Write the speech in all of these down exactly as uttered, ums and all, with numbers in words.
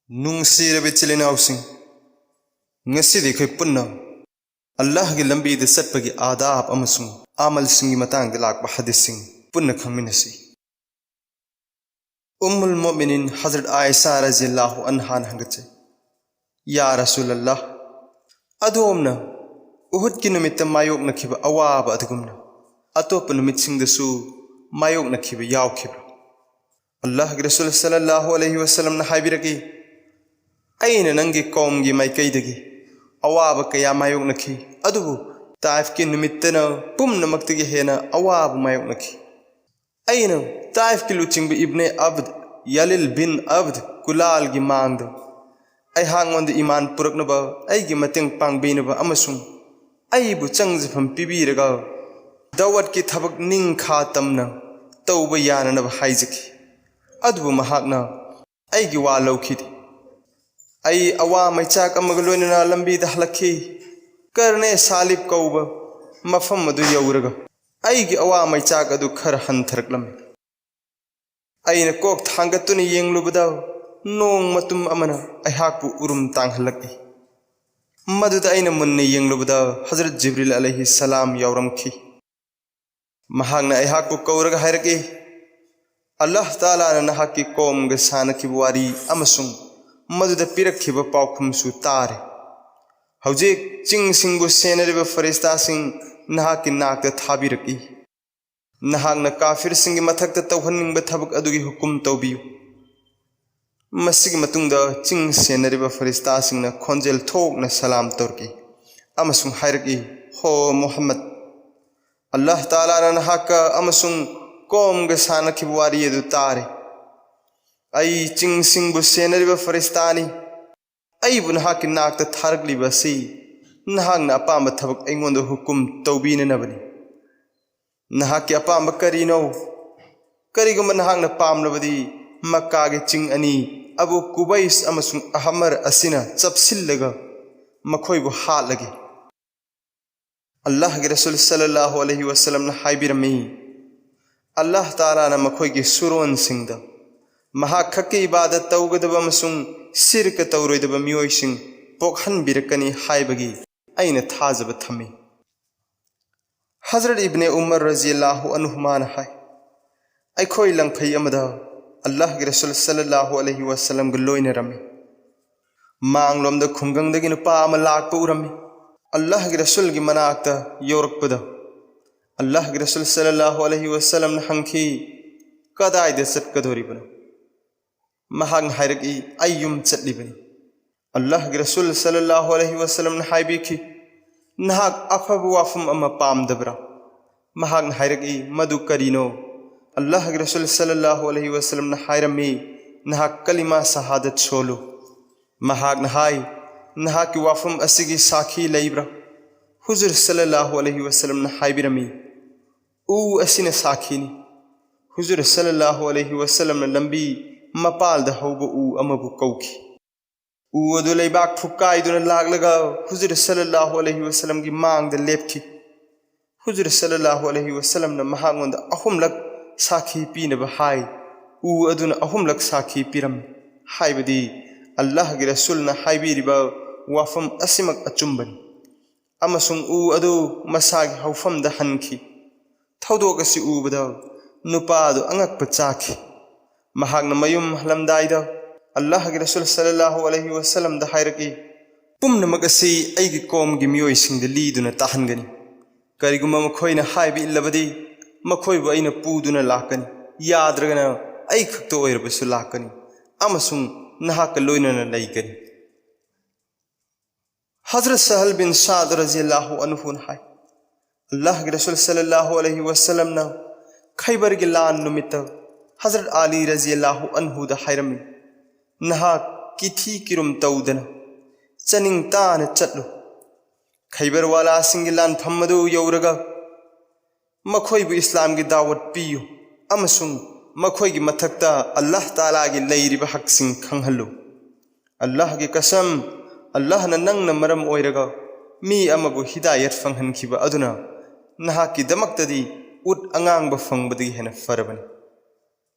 ꯅꯨꯡꯁꯤꯔꯕ ꯏꯆꯤꯜ ꯏꯅꯥꯎꯁꯤꯡ, ꯉꯁꯤꯗꯤ ꯑꯩꯈꯣꯏ ꯄꯨꯟꯅ ꯑꯜꯂꯥꯍꯒꯤ ꯂꯝꯕꯤꯗ ꯆꯠꯄꯒꯤ ꯑꯥꯗꯥꯕ ꯑꯃꯁꯨꯡ ꯑꯃꯜꯁꯤꯡꯒꯤ ꯃꯇꯥꯡꯗ ꯂꯥꯛꯄ ꯍꯗꯤꯁꯁꯤꯡ ꯄꯨꯟꯅ ꯈꯪꯃꯤꯟꯅꯁꯤ꯫ ꯎꯝꯃꯨꯜ ꯃꯣꯃꯤꯅꯤꯟ ꯍꯖꯔꯠ ꯑꯥꯏꯁꯥ ꯔꯖꯤꯌꯜꯂꯥꯍꯨ ꯑꯟꯍꯥꯅ ꯍꯪꯒꯠꯆꯩ, "ꯌꯥ ꯔꯁꯨꯂꯜꯂꯥꯍ, ꯑꯗꯣꯝꯅ ꯎꯍꯨꯗꯀꯤ ꯅꯨꯃꯤꯠꯇ ꯃꯥꯌꯣꯛꯅꯈꯤꯕ ꯑꯋꯥꯕ ꯑꯗꯨꯒꯨꯝꯅ ꯑꯇꯣꯞꯄ ꯅꯨꯃꯤꯠꯁꯤꯡꯗꯁꯨ ꯃꯥꯌꯣꯛꯅꯈꯤꯕ ꯌꯥꯎꯈꯤꯕ꯭ꯔꯥ?" ꯑꯜꯂꯥꯍꯒꯤ ꯔꯁꯨꯜ ꯁꯜꯂꯜꯂꯥꯍꯨ ꯑꯂꯩꯍꯤ ꯋꯁꯜꯂꯝꯅ ꯍꯥꯏꯕꯤꯔꯛꯏ, "ꯑꯩꯅ ꯅꯪꯒꯤ ꯀꯧꯝꯒꯤ ꯃꯥꯏꯀꯩꯗꯒꯤ ꯑꯋꯥꯕ ꯀꯌꯥ ꯃꯥꯌꯣꯛꯅꯈꯤ, ꯑꯗꯨꯕꯨ ꯇꯥꯏꯐꯀꯤ ꯅꯨꯃꯤꯠꯇꯅ ꯄꯨꯝꯅꯃꯛꯇꯒꯤ ꯍꯦꯟꯅ ꯑꯋꯥꯕ ꯃꯥꯌꯣꯛꯅꯈꯤ꯫ ꯑꯩꯅ ꯇꯥꯏꯐꯀꯤ ꯂꯨꯆꯤꯡꯕ ꯏꯕꯅꯦ ꯑꯕꯗ, ꯌꯥꯂꯤꯜ ꯕꯤꯟ ꯑꯕꯗ ꯀꯨꯂꯥꯜꯒꯤ ꯃꯥꯡꯗ ꯑꯩꯍꯥꯛꯉꯣꯟꯗ ꯏꯃꯥꯟ ꯄꯨꯔꯛꯅꯕ, ꯑꯩꯒꯤ ꯃꯇꯦꯡ ꯄꯥꯡꯕꯤꯅꯕ ꯑꯃꯁꯨꯡ ꯑꯩꯕꯨ ꯆꯪꯖꯐꯝ ꯄꯤꯕꯤꯔꯒ ꯗꯋꯠꯀꯤ ꯊꯕꯛ ꯅꯤꯡꯈꯥ ꯇꯝꯅ ꯇꯧꯕ ꯌꯥꯅꯅꯕ ꯍꯥꯏꯖꯈꯤ꯫ ꯑꯗꯨꯕꯨ ꯃꯍꯥꯛꯅ ꯑꯩꯒꯤ ꯋꯥ ꯂꯧꯈꯤꯗꯦ꯫ ꯑꯩ ꯑꯋꯥ ꯃꯩꯆꯥꯛ ꯑꯃꯒ ꯂꯣꯏꯅꯅ ꯂꯝꯕꯤꯗ ꯍꯜꯂꯛꯈꯤ꯫ ꯀꯔꯅꯦ ꯁꯥꯂꯤꯕ ꯀꯧꯕ ꯃꯐꯝ ꯑꯗꯨ ꯌꯧꯔꯒ ꯑꯩꯒꯤ ꯑꯋꯥ ꯃꯩꯆꯥꯛ ꯑꯗꯨ ꯈꯔ ꯍꯟꯊꯔꯛꯂꯝꯃꯤ꯫ ꯑꯩꯅ ꯀꯣꯛ ꯊꯥꯡꯒꯠꯇꯨꯅ ꯌꯦꯡꯂꯨꯕꯗ ꯅꯣꯡ ꯃꯇꯨꯝ ꯑꯃꯅ ꯑꯩꯍꯥꯛꯄꯨ ꯎꯔꯨꯝ ꯇꯥꯡꯍꯜꯂꯛꯏ꯫ ꯃꯗꯨꯗ ꯑꯩꯅ ꯃꯨꯟꯅ ꯌꯦꯡꯂꯨꯕꯗ ꯍꯖꯔꯠ ꯖꯤꯕ꯭ꯔꯤꯜ ꯑꯂꯩꯍꯤ ꯁꯂꯥꯝ ꯌꯥꯎꯔꯝꯈꯤ꯫ ꯃꯍꯥꯛꯅ ꯑꯩꯍꯥꯛꯄꯨ ꯀꯧꯔꯒ ꯍꯥꯏꯔꯛꯏ, "ꯑꯜꯂꯥꯍ ꯇꯥꯂꯥꯅ ꯅꯍꯥꯛꯀꯤ ꯀꯣꯝꯒ ꯁꯥꯟꯅꯈꯤꯕ ꯋꯥꯔꯤ ꯑꯃꯁꯨꯡ ꯃꯗꯨꯗ ꯄꯤꯔꯛꯈꯤꯕ ꯄꯥꯎꯈꯨꯝꯁꯨ ꯇꯥꯔꯦ꯫ ꯍꯧꯖꯤꯛ ꯆꯤꯡꯁꯤꯡꯕꯨ ꯁꯦꯟꯅꯔꯤꯕ ꯐꯔꯤꯁꯇꯥꯁꯤꯡ ꯅꯍꯥꯛꯀꯤ ꯅꯥꯛꯇ ꯊꯥꯕꯤꯔꯛꯏ꯫ ꯅꯍꯥꯛꯅ ꯀꯥꯐꯤꯔꯁꯤꯡꯒꯤ ꯃꯊꯛꯇ ꯇꯧꯍꯟꯅꯤꯡꯕ ꯊꯕꯛ ꯑꯗꯨꯒꯤ ꯍꯨꯀꯨꯝ ꯇꯧꯕꯤꯌꯨ꯫" ꯃꯁꯤꯒꯤ ꯃꯇꯨꯡꯗ ꯆꯤꯡ ꯁꯦꯟꯅꯔꯤꯕ ꯐꯔꯤꯁꯇꯥꯁꯤꯡꯅ ꯈꯣꯟꯖꯦꯜ ꯊꯣꯛꯅ ꯁꯂꯥꯝ ꯇꯧꯔꯛꯏ ꯑꯃꯁꯨꯡ ꯍꯥꯏꯔꯛꯏ, "ꯍꯣ ꯃꯨꯍꯝꯃꯗ, ꯑꯜꯂꯥꯍ ꯇꯥꯂꯥꯅ ꯅꯍꯥꯛꯀ ꯑꯃꯁꯨꯡ ꯀꯣꯝꯒ ꯁꯥꯟꯅꯈꯤꯕ ꯋꯥꯔꯤ ꯑꯗꯨ ꯇꯥꯔꯦ꯫ ꯑꯩ ꯆꯤꯡꯁꯤꯡꯕꯨ ꯁꯦꯟꯅꯔꯤꯕ ꯐꯔꯤꯁꯇꯥꯅꯤ꯫ ꯑꯩꯕꯨ ꯅꯍꯥꯛꯀꯤ ꯅꯥꯛꯇ ꯊꯥꯔꯛꯂꯤꯕ ꯑꯁꯤ ꯅꯍꯥꯛꯅ ꯑꯄꯥꯝꯕ ꯊꯕꯛ ꯑꯩꯉꯣꯟꯗ ꯍꯨꯀꯨꯝ ꯇꯧꯕꯤꯅꯅꯕꯅꯤ꯫ ꯅꯍꯥꯛꯀꯤ ꯑꯄꯥꯝꯕ ꯀꯔꯤꯅꯣ? ꯀꯔꯤꯒꯨꯝꯕ ꯅꯍꯥꯛꯅ ꯄꯥꯝꯂꯕꯗꯤ ꯃꯛꯀꯥꯒꯤ ꯆꯤꯡ ꯑꯅꯤ ꯑꯕꯨ ꯀꯨꯕꯩꯁ ꯑꯃꯁꯨꯡ ꯑꯍꯃꯔ ꯑꯁꯤꯅ ꯆꯞꯁꯤꯜꯂꯒ ꯃꯈꯣꯏꯕꯨ ꯍꯥꯠꯂꯒꯦ꯫" ꯑꯜꯂꯥꯍꯒꯤ ꯔꯁꯨꯜ ꯁꯜꯂꯜꯂꯥꯍꯨ ꯑꯂꯩꯍꯤ ꯋꯁꯜꯂꯝꯅ ꯍꯥꯏꯕꯤꯔꯝꯃꯤ, "ꯑꯜꯂꯥꯍ ꯇꯥꯂꯥꯅ ꯃꯈꯣꯏꯒꯤ ꯁꯨꯔꯣꯟꯁꯤꯡꯗ ꯃꯍꯥꯛ ꯈꯛꯀꯤ ꯏꯕꯥꯗꯠ ꯇꯧꯒꯗꯕ ꯑꯃꯁꯨꯡ ꯁꯤꯔꯀ ꯇꯧꯔꯣꯏꯗꯕ ꯃꯤꯑꯣꯏꯁꯤꯡ ꯄꯣꯛꯍꯟꯕꯤꯔꯛꯀꯅꯤ ꯍꯥꯏꯕꯒꯤ ꯑꯩꯅ ꯊꯥꯖꯕ ꯊꯝꯃꯤ꯫ ꯍꯖꯔꯠ ꯏꯕꯅꯦ ꯎꯃꯔ ꯔꯖꯤꯌꯜꯂꯥꯍꯨ ꯑꯟꯍꯨꯃꯥꯅ ꯍꯥꯏ, ꯑꯩꯈꯣꯏ ꯂꯪꯐꯩ ꯑꯃꯗ ꯑꯜꯂꯥꯍꯒꯤ ꯔꯁꯨꯜ ꯁꯜꯂꯜꯂꯥꯍꯨ ꯑꯂꯩꯍꯤ ꯋꯥꯁꯜꯂꯝꯒ ꯂꯣꯏꯅꯔꯝꯃꯤ꯫ ꯃꯥꯡꯂꯣꯝꯗ ꯈꯨꯡꯒꯪꯗꯒꯤ ꯅꯨꯄꯥ ꯑꯃ ꯂꯥꯛꯄ ꯎꯔꯝꯃꯤ꯫ ꯑꯜꯂꯥꯍꯒꯤ ꯔꯁꯨꯜꯒꯤ ꯃꯅꯥꯛꯇ ꯌꯧꯔꯛꯄꯗ ꯑꯜꯂꯥꯍꯒꯤ ꯔꯁꯨꯜ ꯁꯜꯂꯜꯂꯥꯍꯨ ꯑꯂꯩꯍꯤ ꯋꯥꯁꯜꯂꯝꯅ ꯍꯪꯈꯤ, "ꯀꯗꯥꯏꯗ ꯆꯠꯀꯗꯣꯔꯤꯕꯅꯣ?" ꯃꯍꯥꯛꯅ ꯍꯥꯏꯔꯛꯏ, "ꯑꯩ ꯌꯨꯝ ꯆꯠꯂꯤꯕꯅꯤ꯫" ꯑꯜꯂꯥꯍꯒꯤ ꯔꯁꯨꯜ ꯁꯜꯂꯜꯂꯥꯍꯨ ꯑꯂꯩꯍꯤ ꯋꯥꯁꯜꯂꯝꯅ ꯍꯥꯏꯕꯤꯈꯤ, "ꯅꯍꯥꯛ ꯑꯐꯕ ꯋꯥꯐꯝ ꯑꯃ ꯄꯥꯝꯗꯕ꯭ꯔꯥ?" ꯃꯍꯥꯛꯅ ꯍꯥꯏꯔꯛꯏ, "ꯃꯗꯨ ꯀꯔꯤꯅꯣ?" ꯑꯜꯂꯥꯍꯒꯤ ꯔꯁꯨꯜ ꯁꯜꯂꯜꯂꯥꯍꯨ ꯑꯂꯩꯍꯤ ꯋꯥꯁꯜꯂꯝꯅ ꯍꯥꯏꯔꯝꯃꯤ, "ꯅꯍꯥꯛ ꯀꯂꯤꯃꯥ ꯁꯍꯥꯗꯠ ꯁꯣꯜꯂꯨ꯫" ꯃꯍꯥꯛꯅ ꯍꯥꯏ, "ꯅꯍꯥꯛꯀꯤ ꯋꯥꯐꯝ ꯑꯁꯤꯒꯤ ꯁꯥꯈꯤ ꯂꯩꯕ꯭ꯔꯥ?" ꯍꯨꯖꯨꯔ ꯁꯜꯂꯜꯂꯥꯍꯨ ꯑꯂꯩꯍꯤ ꯋꯥꯁꯜꯂꯝꯅ ꯍꯥꯏꯕꯤꯔꯝꯃꯤ, "ꯎ ꯑꯁꯤꯅ ꯁꯥꯈꯤꯅꯤ꯫" ꯍꯨꯖꯨꯔ ꯁꯜꯂꯜꯂꯥꯍꯨ ꯑꯂꯩꯍꯤ ꯋꯥꯁꯜꯂꯝꯅ ꯂꯝꯕꯤ ꯃꯄꯥꯜꯗ ꯍꯧꯕ ꯎ ꯑꯃꯕꯨ ꯀꯧꯈꯤ꯫ ꯎ ꯑꯗꯨ ꯂꯩꯕꯥꯛ ꯐꯨꯛꯀꯥꯏꯗꯨꯅ ꯂꯥꯛꯂꯒ ꯍꯨꯖꯨꯔ ꯁꯜꯂꯜꯂꯥꯍꯨ ꯑꯂꯩꯍꯤ ꯋꯥꯁꯜꯂꯝꯒꯤ ꯃꯥꯡꯗ ꯂꯦꯞꯈꯤ꯫ ꯍꯨꯖꯨꯔ ꯁꯜꯂꯜꯂꯥꯍꯨ ꯑꯂꯩꯍꯤ ꯋꯥꯁꯜꯂꯝꯅ ꯃꯍꯥꯛꯉꯣꯟꯗ ꯑꯍꯨꯝꯂꯛ ꯁꯥꯈꯤ ꯄꯤꯅꯕ ꯍꯥꯏ꯫ ꯎ ꯑꯗꯨꯅ ꯑꯍꯨꯝꯂꯛ ꯁꯥꯈꯤ ꯄꯤꯔꯝꯃꯤ, ꯍꯥꯏꯕꯗꯤ ꯑꯜꯂꯥꯍꯒꯤ ꯔꯁꯨꯜꯅ ꯍꯥꯏꯕꯤꯔꯤꯕ ꯋꯥꯐꯝ ꯑꯁꯤꯃꯛ ꯑꯆꯨꯝꯕꯅꯤ꯫ ꯑꯃꯁꯨꯡ ꯎ ꯑꯗꯨ ꯃꯁꯥꯒꯤ ꯍꯧꯐꯝꯗ ꯍꯟꯈꯤ꯫ ꯊꯧꯗꯣꯛ ꯑꯁꯤ ꯎꯕꯗ ꯅꯨꯄꯥ ꯑꯗꯨ ꯑꯉꯛꯄ ꯆꯥꯈꯤ꯫ ꯃꯍꯥꯛꯅ ꯃꯌꯨꯝ ꯍꯜꯂꯝꯗꯥꯏꯗ ꯑꯜꯂꯥꯍꯒꯤ ꯔꯁꯨꯜ ꯁꯜꯂꯜꯂꯥꯍꯨ ꯑꯂꯩꯍꯤ ꯋꯥꯁꯜꯂꯝꯗ ꯍꯥꯏꯔꯛꯏ, "ꯄꯨꯝꯅꯃꯛ ꯑꯁꯤ ꯑꯩꯒꯤ ꯀꯣꯝꯒꯤ ꯃꯤꯑꯣꯏꯁꯤꯡꯗ ꯂꯤꯗꯨꯅ ꯇꯥꯍꯟꯒꯅꯤ꯫ ꯀꯔꯤꯒꯨꯝꯕ ꯃꯈꯣꯏꯅ ꯍꯥꯏꯕ ꯏꯜꯂꯕꯗꯤ, ꯃꯈꯣꯏꯕꯨ ꯑꯩꯅ ꯄꯨꯗꯨꯅ ꯂꯥꯛꯀꯅꯤ, ꯌꯥꯗ꯭ꯔꯒꯅ ꯑꯩ ꯈꯛꯇ ꯑꯣꯏꯔꯕꯁꯨ ꯂꯥꯛꯀꯅꯤ ꯑꯃꯁꯨꯡ ꯅꯍꯥꯛꯀ ꯂꯣꯏꯅꯅ ꯂꯩꯒꯅꯤ꯫" ꯍꯖꯔꯠ ꯁꯍꯜ ꯕꯤꯟ ꯁꯥꯗ ꯔꯖꯤꯌꯜꯂꯥꯍꯨ ꯑꯟꯍꯨꯅ ꯍꯥꯏ, ꯑꯜꯂꯥꯍꯒꯤ ꯔꯁꯨꯜ ꯁꯜꯂꯜꯂꯥꯍꯨ ꯑꯂꯩꯍꯤ ꯋꯥꯁꯜꯂꯝꯅ ꯈꯩꯕꯔꯒꯤ ꯂꯥꯟ ꯅꯨꯃꯤꯠꯇ ꯍꯖꯔꯠ ꯑꯂꯤ ꯔꯖꯤꯌꯜꯂꯥꯍꯨ ꯑꯟꯍꯨꯗ ꯍꯥꯏꯔꯝꯃꯤ, "ꯅꯍꯥꯛ ꯀꯤꯊꯤ ꯀꯤꯔꯨꯝ ꯇꯧꯗꯅ ꯆꯅꯤꯡ ꯇꯥꯅ ꯆꯠꯂꯨ꯫ ꯈꯩꯕꯔ ꯋꯥꯂꯥꯁꯤꯡꯒꯤ ꯂꯥꯟꯐꯝ ꯑꯗꯨ ꯌꯧꯔꯒ ꯃꯈꯣꯏꯕꯨ ꯏꯁꯂꯥꯝꯒꯤ ꯗꯥꯋꯠ ꯄꯤꯌꯨ ꯑꯃꯁꯨꯡ ꯃꯈꯣꯏꯒꯤ ꯃꯊꯛꯇ ꯑꯜꯂꯥꯍ ꯇꯥꯂꯥꯒꯤ ꯂꯩꯔꯤꯕ ꯍꯛꯁꯤꯡ ꯈꯪꯍꯜꯂꯨ꯫ ꯑꯜꯂꯥꯍꯒꯤ ꯀꯁꯝ, ꯑꯜꯂꯥꯍꯅ ꯅꯪꯅ ꯃꯔꯝ ꯑꯣꯏꯔꯒ ꯃꯤ ꯑꯃꯕꯨ ꯍꯤꯗꯥꯌꯠ ꯐꯪꯍꯟꯈꯤꯕ ꯑꯗꯨꯅ ꯅꯍꯥꯛꯀꯤꯗꯃꯛꯇꯗꯤ ꯎꯠ ꯑꯉꯥꯡꯕ ꯐꯪꯕꯗꯒꯤ ꯍꯦꯟꯅ ꯐꯔꯕꯅꯤ꯫"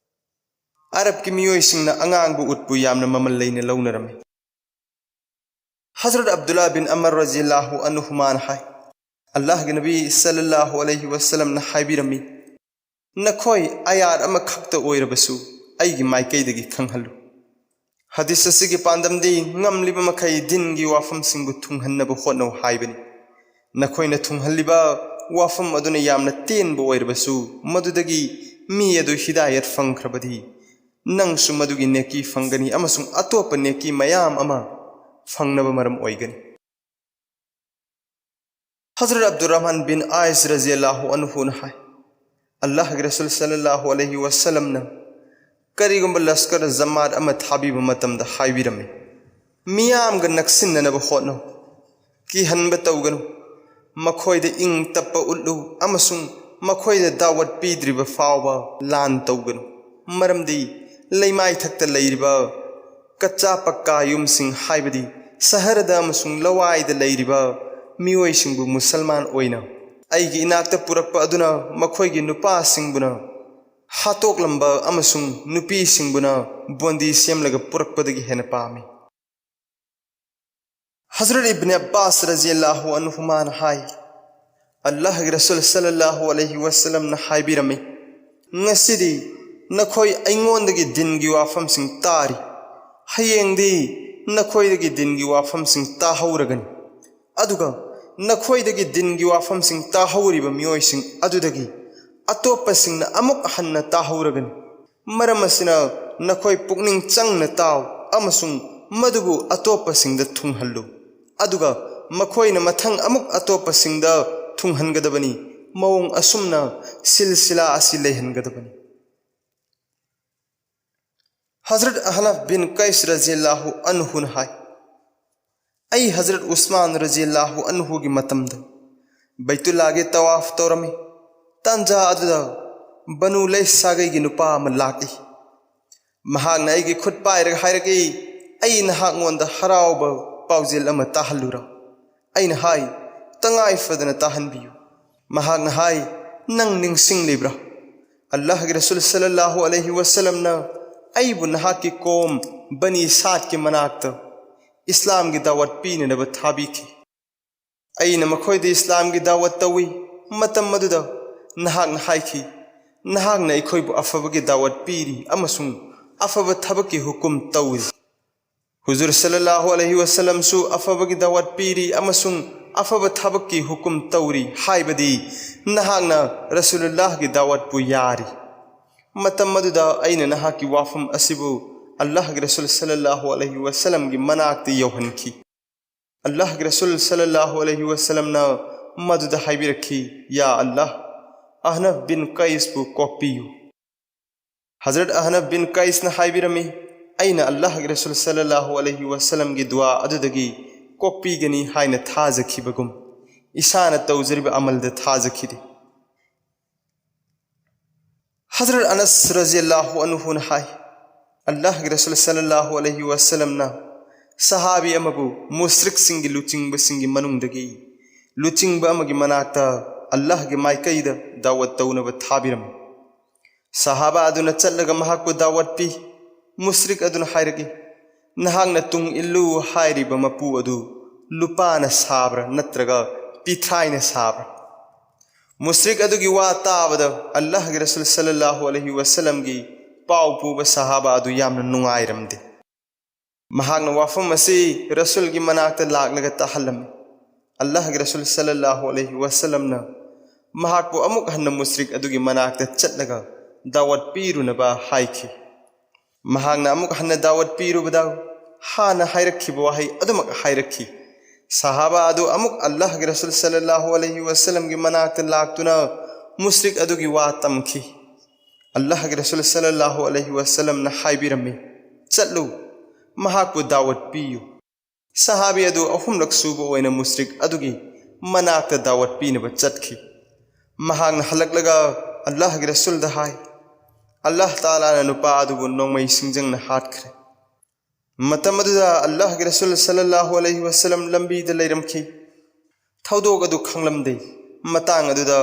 ꯑꯔꯕꯀꯤ ꯃꯤꯑꯣꯏꯁꯤꯡꯅ ꯑꯉꯥꯡꯕ ꯎꯠꯄꯨ ꯌꯥꯝꯅ ꯃꯃꯜ ꯂꯩꯅ ꯂꯧꯅꯔꯝꯃꯤ꯫ ꯍꯖꯔꯠ ꯑꯕꯗꯨꯜꯂꯥ ꯕꯤꯟ ꯑꯃꯔ ꯔꯖꯤꯌꯜꯂꯥꯍꯨ ꯑꯟꯍꯨꯃꯥꯅ ꯍꯥꯏ, ꯑꯜꯂꯥꯍꯒꯤ ꯅꯕꯤ ꯁꯜꯂꯜꯂꯥꯍꯨ ꯑꯂꯩꯍꯤ ꯋꯁꯜꯂꯝꯅ ꯍꯥꯏꯕꯤꯔꯝꯃꯤ, "ꯅꯈꯣꯏ ꯑꯌꯥꯠ ꯑꯃꯈꯛꯇ ꯑꯣꯏꯔꯕꯁꯨ ꯑꯩꯒꯤ ꯃꯥꯏꯀꯩꯗꯒꯤ ꯈꯪꯍꯜꯂꯨ"꯫ ꯍꯗꯤꯁ ꯑꯁꯤꯒꯤ ꯄꯥꯟꯗꯝꯗꯤ ꯉꯝꯂꯤꯕ ꯃꯈꯩ ꯗꯤꯟꯒꯤ ꯋꯥꯐꯝꯁꯤꯡꯕꯨ ꯊꯨꯡꯍꯟꯅꯕ ꯍꯣꯠꯅꯧ ꯍꯥꯏꯕꯅꯤ꯫ ꯅꯈꯣꯏꯅ ꯊꯨꯡꯍꯜꯂꯤꯕ ꯋꯥꯐꯝ ꯑꯗꯨꯅ ꯌꯥꯝꯅ ꯇꯦꯟꯕ ꯑꯣꯏꯔꯕꯁꯨ, ꯃꯗꯨꯗꯒꯤ ꯃꯤ ꯑꯗꯨ ꯍꯤꯗꯥꯌꯠ ꯐꯪꯈ꯭ꯔꯕꯗꯤ, ꯅꯪꯁꯨ ꯃꯗꯨꯒꯤ ꯅꯦꯀꯤ ꯐꯪꯒꯅꯤ ꯑꯃꯁꯨꯡ ꯑꯇꯣꯞꯄ ꯅꯦꯀꯤ ꯃꯌꯥꯝ ꯑꯃ ꯐꯪꯅꯕ ꯃꯔꯝ ꯑꯣꯏꯒꯅꯤ꯫ ꯍꯖꯔꯠ ꯑꯕꯗꯨꯔꯔꯍꯃꯥꯟ ꯕꯤꯟ ꯑꯥꯏꯁ ꯔꯖꯤꯌꯜꯂꯥꯍꯨ ꯑꯟꯍꯨꯅ ꯍꯥꯏ, ꯑꯜꯂꯥꯍꯒꯤ ꯔꯁꯨꯜ ꯁꯜꯂꯜꯂꯥꯍꯨ ꯑꯂꯩꯍꯤ ꯋꯁꯜꯂꯝꯅ ꯀꯔꯤꯒꯨꯝꯕ ꯂꯁꯀꯔ ꯖꯃꯥꯠ ꯑꯃ ꯊꯥꯕꯤꯕ ꯃꯇꯝꯗ ꯍꯥꯏꯕꯤꯔꯝꯃꯤ, "ꯃꯤꯌꯥꯝꯒ ꯅꯛꯁꯤꯟꯅꯅꯕ ꯍꯣꯠꯅꯧ, ꯀꯤꯍꯟꯕ ꯇꯧꯒꯅꯨ, ꯃꯈꯣꯏꯗ ꯏꯪ ꯇꯞꯄ ꯎꯠꯂꯨ ꯑꯃꯁꯨꯡ ꯃꯈꯣꯏꯗ ꯗꯥꯋꯠ ꯄꯤꯗ꯭ꯔꯤꯕ ꯐꯥꯎꯕ ꯂꯥꯟ ꯇꯧꯒꯅꯨ, ꯃꯔꯝꯗꯤ ꯂꯩꯃꯥꯏꯊꯛꯇ ꯂꯩꯔꯤꯕ ꯀꯆꯥ ꯄꯛꯀꯥ ꯌꯨꯝꯁꯤꯡ, ꯍꯥꯏꯕꯗꯤ ꯁꯍꯔꯗ ꯑꯃꯁꯨꯡ ꯂꯋꯥꯏꯗ ꯂꯩꯔꯤꯕ ꯃꯤꯑꯣꯏꯁꯤꯡꯕꯨ ꯃꯨꯁꯜꯃꯥꯟ ꯑꯣꯏꯅ ꯑꯩꯒꯤ ꯏꯅꯥꯛꯇ ꯄꯨꯔꯛꯄ ꯑꯗꯨꯅ ꯃꯈꯣꯏꯒꯤ ꯅꯨꯄꯥꯁꯤꯡꯕꯨꯅ ꯍꯥꯠꯇꯣꯛꯂꯝꯕ ꯑꯃꯁꯨꯡ ꯅꯨꯄꯤꯁꯤꯡꯕꯨꯅ ꯕꯣꯟꯗꯤ ꯁꯦꯝꯂꯒ ꯄꯨꯔꯛꯄꯗꯒꯤ ꯍꯦꯟꯅ ꯄꯥꯝꯃꯤ"꯫ ꯍꯖꯔꯠ ꯏꯕꯅꯦ ꯑꯕꯥꯁ ꯔꯖꯤꯌꯜꯂꯥꯍꯨ ꯑꯟꯍꯨꯃꯥꯅ ꯍꯥꯏ, ꯑꯜꯂꯥꯍꯒꯤ ꯔꯁꯨꯜ ꯁꯜꯂꯜꯂꯥꯍꯨ ꯑꯂꯩꯍꯤ ꯋꯁꯜꯂꯝꯅ ꯍꯥꯏꯕꯤꯔꯝꯃꯤ, "ꯉꯁꯤꯗꯤ ꯅꯈꯣꯏ ꯑꯩꯉꯣꯟꯗꯒꯤ ꯗꯤꯟꯒꯤ ꯋꯥꯐꯝꯁꯤꯡ ꯇꯥꯔꯤ, ꯍꯌꯦꯡꯗꯤ ꯅꯈꯣꯏꯗꯒꯤ ꯗꯤꯟꯒꯤ ꯋꯥꯐꯝꯁꯤꯡ ꯇꯥꯍꯧꯔꯒꯅꯤ, ꯑꯗꯨꯒ ꯅꯈꯣꯏꯗꯒꯤ ꯗꯤꯟꯒꯤ ꯋꯥꯐꯝꯁꯤꯡ ꯇꯥꯍꯧꯔꯤꯕ ꯃꯤꯑꯣꯏꯁꯤꯡ ꯑꯗꯨꯗꯒꯤ ꯑꯇꯣꯞꯄꯁꯤꯡꯅ ꯑꯃꯨꯛ ꯍꯟꯅ ꯇꯥꯍꯧꯔꯒꯅꯤ꯫ ꯃꯔꯝ ꯑꯁꯤꯅ ꯅꯈꯣꯏ ꯄꯨꯛꯅꯤꯡ ꯆꯪꯅ ꯇꯥꯎ ꯑꯃꯁꯨꯡ ꯃꯗꯨꯕꯨ ꯑꯇꯣꯞꯄꯁꯤꯡꯗ ꯊꯨꯡꯍꯜꯂꯨ, ꯑꯗꯨꯒ ꯃꯈꯣꯏꯅ ꯃꯊꯪ ꯑꯃꯨꯛ ꯑꯇꯣꯞꯄꯁꯤꯡꯗ ꯊꯨꯡꯍꯟꯒꯗꯕꯅꯤ꯫ ꯃꯑꯣꯡ ꯑꯁꯨꯝꯅ ꯁꯤꯜꯁꯤꯂꯥ ꯑꯁꯤ ꯂꯩꯍꯟꯒꯗꯕꯅꯤ"꯫ ꯍꯖꯔꯠ ꯑꯍꯅꯐ ꯕꯤꯟ ꯀꯩꯁ ꯔꯖꯤꯌꯜꯂꯥꯍꯨ ꯑꯟꯍꯨꯅ ꯍꯥꯏ, ꯑꯩ ꯍꯖꯔꯠ ꯎꯁꯃꯥꯟ ꯔꯖꯤꯌꯜꯂꯥꯍꯨ ꯑꯟꯍꯨꯒꯤ ꯃꯇꯝꯗ ꯕꯩꯇꯨꯜꯂꯥꯒꯤ ꯇꯋꯥꯐ ꯇꯧꯔꯝꯃꯤ꯫ ꯇꯥꯟꯖꯥ ꯑꯗꯨꯗ ꯕꯅꯨ ꯂꯩꯁꯥꯒꯩꯒꯤ ꯅꯨꯄꯥ ꯑꯃ ꯂꯥꯛꯏ꯫ ꯃꯍꯥꯛꯅ ꯑꯩꯒꯤ ꯈꯨꯠ ꯄꯥꯏꯔꯒ ꯍꯥꯏꯔꯛꯏ, "ꯑꯩ ꯅꯍꯥꯛꯉꯣꯟꯗ ꯍꯔꯥꯎꯕ ꯄꯥꯎꯖꯦꯜ ꯑꯃ ꯇꯥꯍꯜꯂꯨꯔꯥ?" ꯑꯩꯅ ꯍꯥꯏ, "ꯇꯉꯥꯏ ꯐꯗꯅ ꯇꯥꯍꯟꯕꯤꯌꯨ"꯫ ꯃꯍꯥꯛꯅ ꯍꯥꯏ, "ꯅꯪ ꯅꯤꯡꯁꯤꯡꯂꯤꯕ꯭ꯔꯥ? ꯑꯜꯂꯥꯍꯒꯤ ꯔꯁꯨꯜ ꯁꯜꯂꯜꯂꯥꯍꯨ ꯑꯂꯩꯍꯤ ꯋꯁꯜꯂꯝꯅ ꯑꯩꯕꯨ ꯅꯍꯥꯛꯀꯤ ꯀꯣꯝ ꯕꯅꯤ ꯁꯥꯗꯀꯤ ꯃꯅꯥꯛꯇ ꯏꯁꯂꯥꯝꯒꯤ ꯗꯥꯋꯠ ꯄꯤꯅꯅꯕ ꯊꯥꯕꯤꯈꯤ꯫ ꯑꯩꯅ ꯃꯈꯣꯏꯗ ꯏꯁꯂꯥꯝꯒꯤ ꯗꯥꯋꯠ ꯇꯧꯏ꯫ ꯃꯇꯝ ꯑꯗꯨꯗ ꯅꯍꯥꯛꯅ ꯍꯥꯏꯈꯤ, "ꯅꯍꯥꯛꯅ ꯑꯩꯈꯣꯏꯕꯨ ꯑꯐꯕꯒꯤ ꯗꯥꯋꯠ ꯄꯤꯔꯤ ꯑꯃꯁꯨꯡ ꯑꯐꯕ ꯊꯕꯛꯀꯤ ꯍꯨꯀꯨꯝ ꯇꯧꯏ꯫" ꯍꯨꯖꯨꯔ ꯁꯜꯂꯜꯂꯥꯍꯨ ꯑꯂꯩꯍꯤ ꯋꯁꯜꯂꯝꯁꯨ ꯑꯐꯕꯒꯤ ꯗꯥꯋꯠ ꯄꯤꯔꯤ ꯑꯃꯁꯨꯡ ꯑꯐꯕ ꯊꯕꯛꯀꯤ ꯍꯨꯀꯨꯝ ꯇꯧꯔꯤ, ꯍꯥꯏꯕꯗꯤ ꯅꯍꯥꯛꯅ ꯔꯁꯨꯂꯨꯜꯂꯥꯍꯒꯤ ꯗꯥꯋꯠꯄꯨ ꯌꯥꯔꯤ꯫ ꯃꯇꯝ ꯑꯗꯨꯗ ꯑꯩꯅ ꯅꯍꯥꯛꯀꯤ ꯋꯥꯐꯝ ꯑꯁꯤꯕꯨ ꯑꯜꯂꯥꯍꯒꯤ ꯔꯁꯨꯜ ꯁꯜꯂꯜꯂꯥꯍꯨ ꯑꯂꯩꯍꯤ ꯋꯁꯜꯂꯝꯒꯤ ꯃꯅꯥꯛꯇ ꯌꯧꯍꯟꯈꯤ꯫ ꯑꯜꯂꯥꯍꯒꯤ ꯔꯁꯨꯜ ꯁꯜꯂꯜꯂꯥꯍꯨ ꯑꯂꯩꯍꯤ ꯋꯁꯜꯂꯝꯅ ꯃꯗꯨꯗ ꯍꯥꯏꯕꯤꯔꯛꯈꯤ, "ꯌꯥ ꯑꯜꯂꯥꯍ, ꯑꯍꯅꯐ ꯕꯤꯟ ꯀꯩꯁꯄꯨ ꯀꯣꯛꯄꯤꯌꯨ꯫" ꯍꯖꯔꯠ ꯑꯍꯅꯐ ꯕꯤꯟ ꯀꯩꯁꯅ ꯍꯥꯏꯕꯤꯔꯝꯃꯤ, "ꯑꯩꯅ ꯑꯜꯂꯥꯍꯒꯤ ꯔꯁꯨꯜ ꯁꯜꯂꯜꯂꯥꯍꯨ ꯑꯂꯩꯍꯤ ꯋꯁꯜꯂꯝꯒꯤ ꯗꯨꯋꯥ ꯑꯗꯨꯗꯒꯤ ꯀꯣꯛꯄꯤꯒꯅꯤ ꯍꯥꯏꯅ ꯊꯥꯖꯈꯤꯕꯒꯨꯝ, ꯏꯁꯥꯅ ꯇꯧꯖꯔꯤꯕ ꯑꯃꯜꯗ ꯊꯥꯖꯈꯤꯗꯦ꯫" ꯍꯖꯔꯠ ꯑꯅꯁ ꯔꯖꯤꯌꯜꯂꯥꯍꯨ ꯑꯟꯍꯨꯅ ꯍꯥꯏ, ꯑꯜꯂꯥꯍꯒꯤ ꯔꯁꯨꯜ ꯁꯜꯂꯜꯂꯥꯍꯨ ꯑꯂꯩꯍꯤ ꯋꯁꯜꯂꯝꯅ ꯁꯍꯥꯕꯤ ꯑꯃꯕꯨ ꯃꯨꯁ꯭ꯔꯤꯛꯁꯤꯡꯒꯤ ꯂꯨꯆꯤꯡꯕꯁꯤꯡꯒꯤ ꯃꯅꯨꯡꯗꯒꯤ ꯂꯨꯆꯤꯡꯕ ꯑꯃꯒꯤ ꯃꯅꯥꯛꯇ ꯑꯜꯂꯥꯍꯒꯤ ꯃꯥꯏꯀꯩꯗ ꯗꯥꯋꯠ ꯇꯧꯅꯕ ꯊꯥꯕꯤꯔꯝꯃꯤ꯫ ꯁꯍꯥꯕꯥ ꯑꯗꯨꯅ ꯆꯠꯂꯒ ꯃꯍꯥꯛꯄꯨ ꯗꯥꯋꯠ ꯄꯤ꯫ ꯃꯨꯁ꯭ꯔꯤꯛ ꯑꯗꯨꯅ ꯍꯥꯏꯔꯛꯏ, "ꯅꯍꯥꯛꯅ ꯇꯨꯡ ꯏꯜꯂꯨ ꯍꯥꯏꯔꯤꯕ ꯃꯄꯨ ꯑꯗꯨ ꯂꯨꯄꯥꯅ ꯁꯥꯕ꯭ꯔꯥ ꯅꯠꯇ꯭ꯔꯒ ꯄꯤꯊ꯭ꯔꯥꯏꯅ ꯁꯥꯕ꯭ꯔꯥ?" ꯃꯨꯁ꯭ꯔꯤꯛ ꯑꯗꯨꯒꯤ ꯋꯥ ꯇꯥꯕꯗ ꯑꯜꯂꯥꯍꯒꯤ ꯔꯁꯨꯜ ꯁꯜꯂꯜꯂꯥꯍꯨ ꯑꯂꯩꯍꯤ ꯋꯁꯜꯂꯝꯒꯤ ꯄꯥꯎ ꯄꯨꯕ ꯁꯍꯥꯕꯥ ꯑꯗꯨ ꯌꯥꯝꯅ ꯅꯨꯡꯉꯥꯏꯔꯝꯗꯦ꯫ ꯃꯍꯥꯛꯅ ꯋꯥꯐꯝ ꯑꯁꯤ ꯔꯁꯨꯜꯒꯤ ꯃꯅꯥꯛꯇ ꯂꯥꯛꯂꯒ ꯇꯥꯍꯜꯂꯝꯃꯤ꯫ ꯑꯜꯂꯥꯍꯒꯤ ꯔꯁꯨꯜ ꯁꯜꯂꯜꯂꯥꯍꯨ ꯑꯂꯩꯍꯤ ꯋꯁꯜꯂꯝꯅ ꯃꯍꯥꯛꯄꯨ ꯑꯃꯨꯛ ꯍꯟꯅ ꯃꯨꯁ꯭ꯔꯤꯛ ꯑꯗꯨꯒꯤ ꯃꯅꯥꯛꯇ ꯆꯠꯂꯒ ꯗꯥꯋꯠ ꯄꯤꯔꯨꯅꯕ ꯍꯥꯏꯈꯤ꯫ ꯃꯍꯥꯛꯅ ꯑꯃꯨꯛ ꯍꯟꯅ ꯗꯥꯋꯠ ꯄꯤꯔꯨꯕꯗ ꯍꯥꯟꯅ ꯍꯥꯏꯔꯛꯈꯤꯕ ꯋꯥꯍꯩ ꯑꯗꯨꯃꯛ ꯍꯥꯏꯔꯛꯈꯤ꯫ ꯁꯍꯥꯕꯥ ꯑꯗꯨ ꯑꯃꯨꯛ ꯑꯜꯂꯥꯍꯒꯤ ꯔꯁꯨꯜ ꯁꯜꯂꯜꯂꯥꯍꯨ ꯑꯂꯩꯍꯤ ꯋꯁꯜꯂꯝꯒꯤ ꯃꯅꯥꯛꯇ ꯂꯥꯛꯇꯨꯅ ꯃꯨꯁ꯭ꯔꯤꯛ ꯑꯗꯨꯒꯤ ꯋꯥ ꯇꯝꯈꯤ꯫ ꯑꯜꯂꯥꯍꯒꯤ ꯔꯁꯨꯜ ꯁꯜꯂꯜꯂꯥꯍꯨ ꯑꯂꯩꯍꯤ ꯋꯁꯜꯂꯝꯅ ꯍꯥꯏꯕꯤꯔꯝꯃꯤ, "ꯆꯠꯂꯨ, ꯃꯍꯥꯛꯄꯨ ꯗꯥꯋꯠ ꯄꯤꯌꯨ꯫" ꯁꯍꯥꯕꯤ ꯑꯗꯨ ꯑꯍꯨꯝꯂꯛ ꯁꯨꯕ ꯑꯣꯏꯅ ꯃꯨꯁ꯭ꯔꯤꯛ ꯑꯗꯨꯒꯤ ꯃꯅꯥꯛꯇ ꯗꯥꯋꯠ ꯄꯤꯅꯕ ꯆꯠꯈꯤ꯫ ꯃꯍꯥꯛꯅ ꯍꯜꯂꯛꯂꯒ ꯑꯜꯂꯥꯍꯒꯤ ꯔꯁꯨꯜꯗ ꯍꯥꯏ, "ꯑꯜꯂꯥꯍ ꯇꯥꯂꯥꯅ ꯅꯨꯄꯥ ꯑꯗꯨꯕꯨ ꯅꯣꯡꯃꯩ ꯁꯤꯡꯖꯪꯅ ꯍꯥꯠꯈ꯭ꯔꯦ꯫" ꯃꯇꯝ ꯑꯗꯨꯗ ꯑꯜꯂꯥꯍꯒꯤ ꯔꯁꯨꯜ ꯁꯜꯂꯜꯂꯥꯍꯨ ꯑꯂꯩꯍꯤ ꯋꯁꯜꯂꯝ ꯂꯝꯕꯤꯗ ꯂꯩꯔꯝꯈꯤ꯫ ꯊꯧꯗꯣꯛ ꯑꯗꯨ ꯈꯪꯂꯝꯗꯦ꯫ ꯃꯇꯥꯡ ꯑꯗꯨꯗ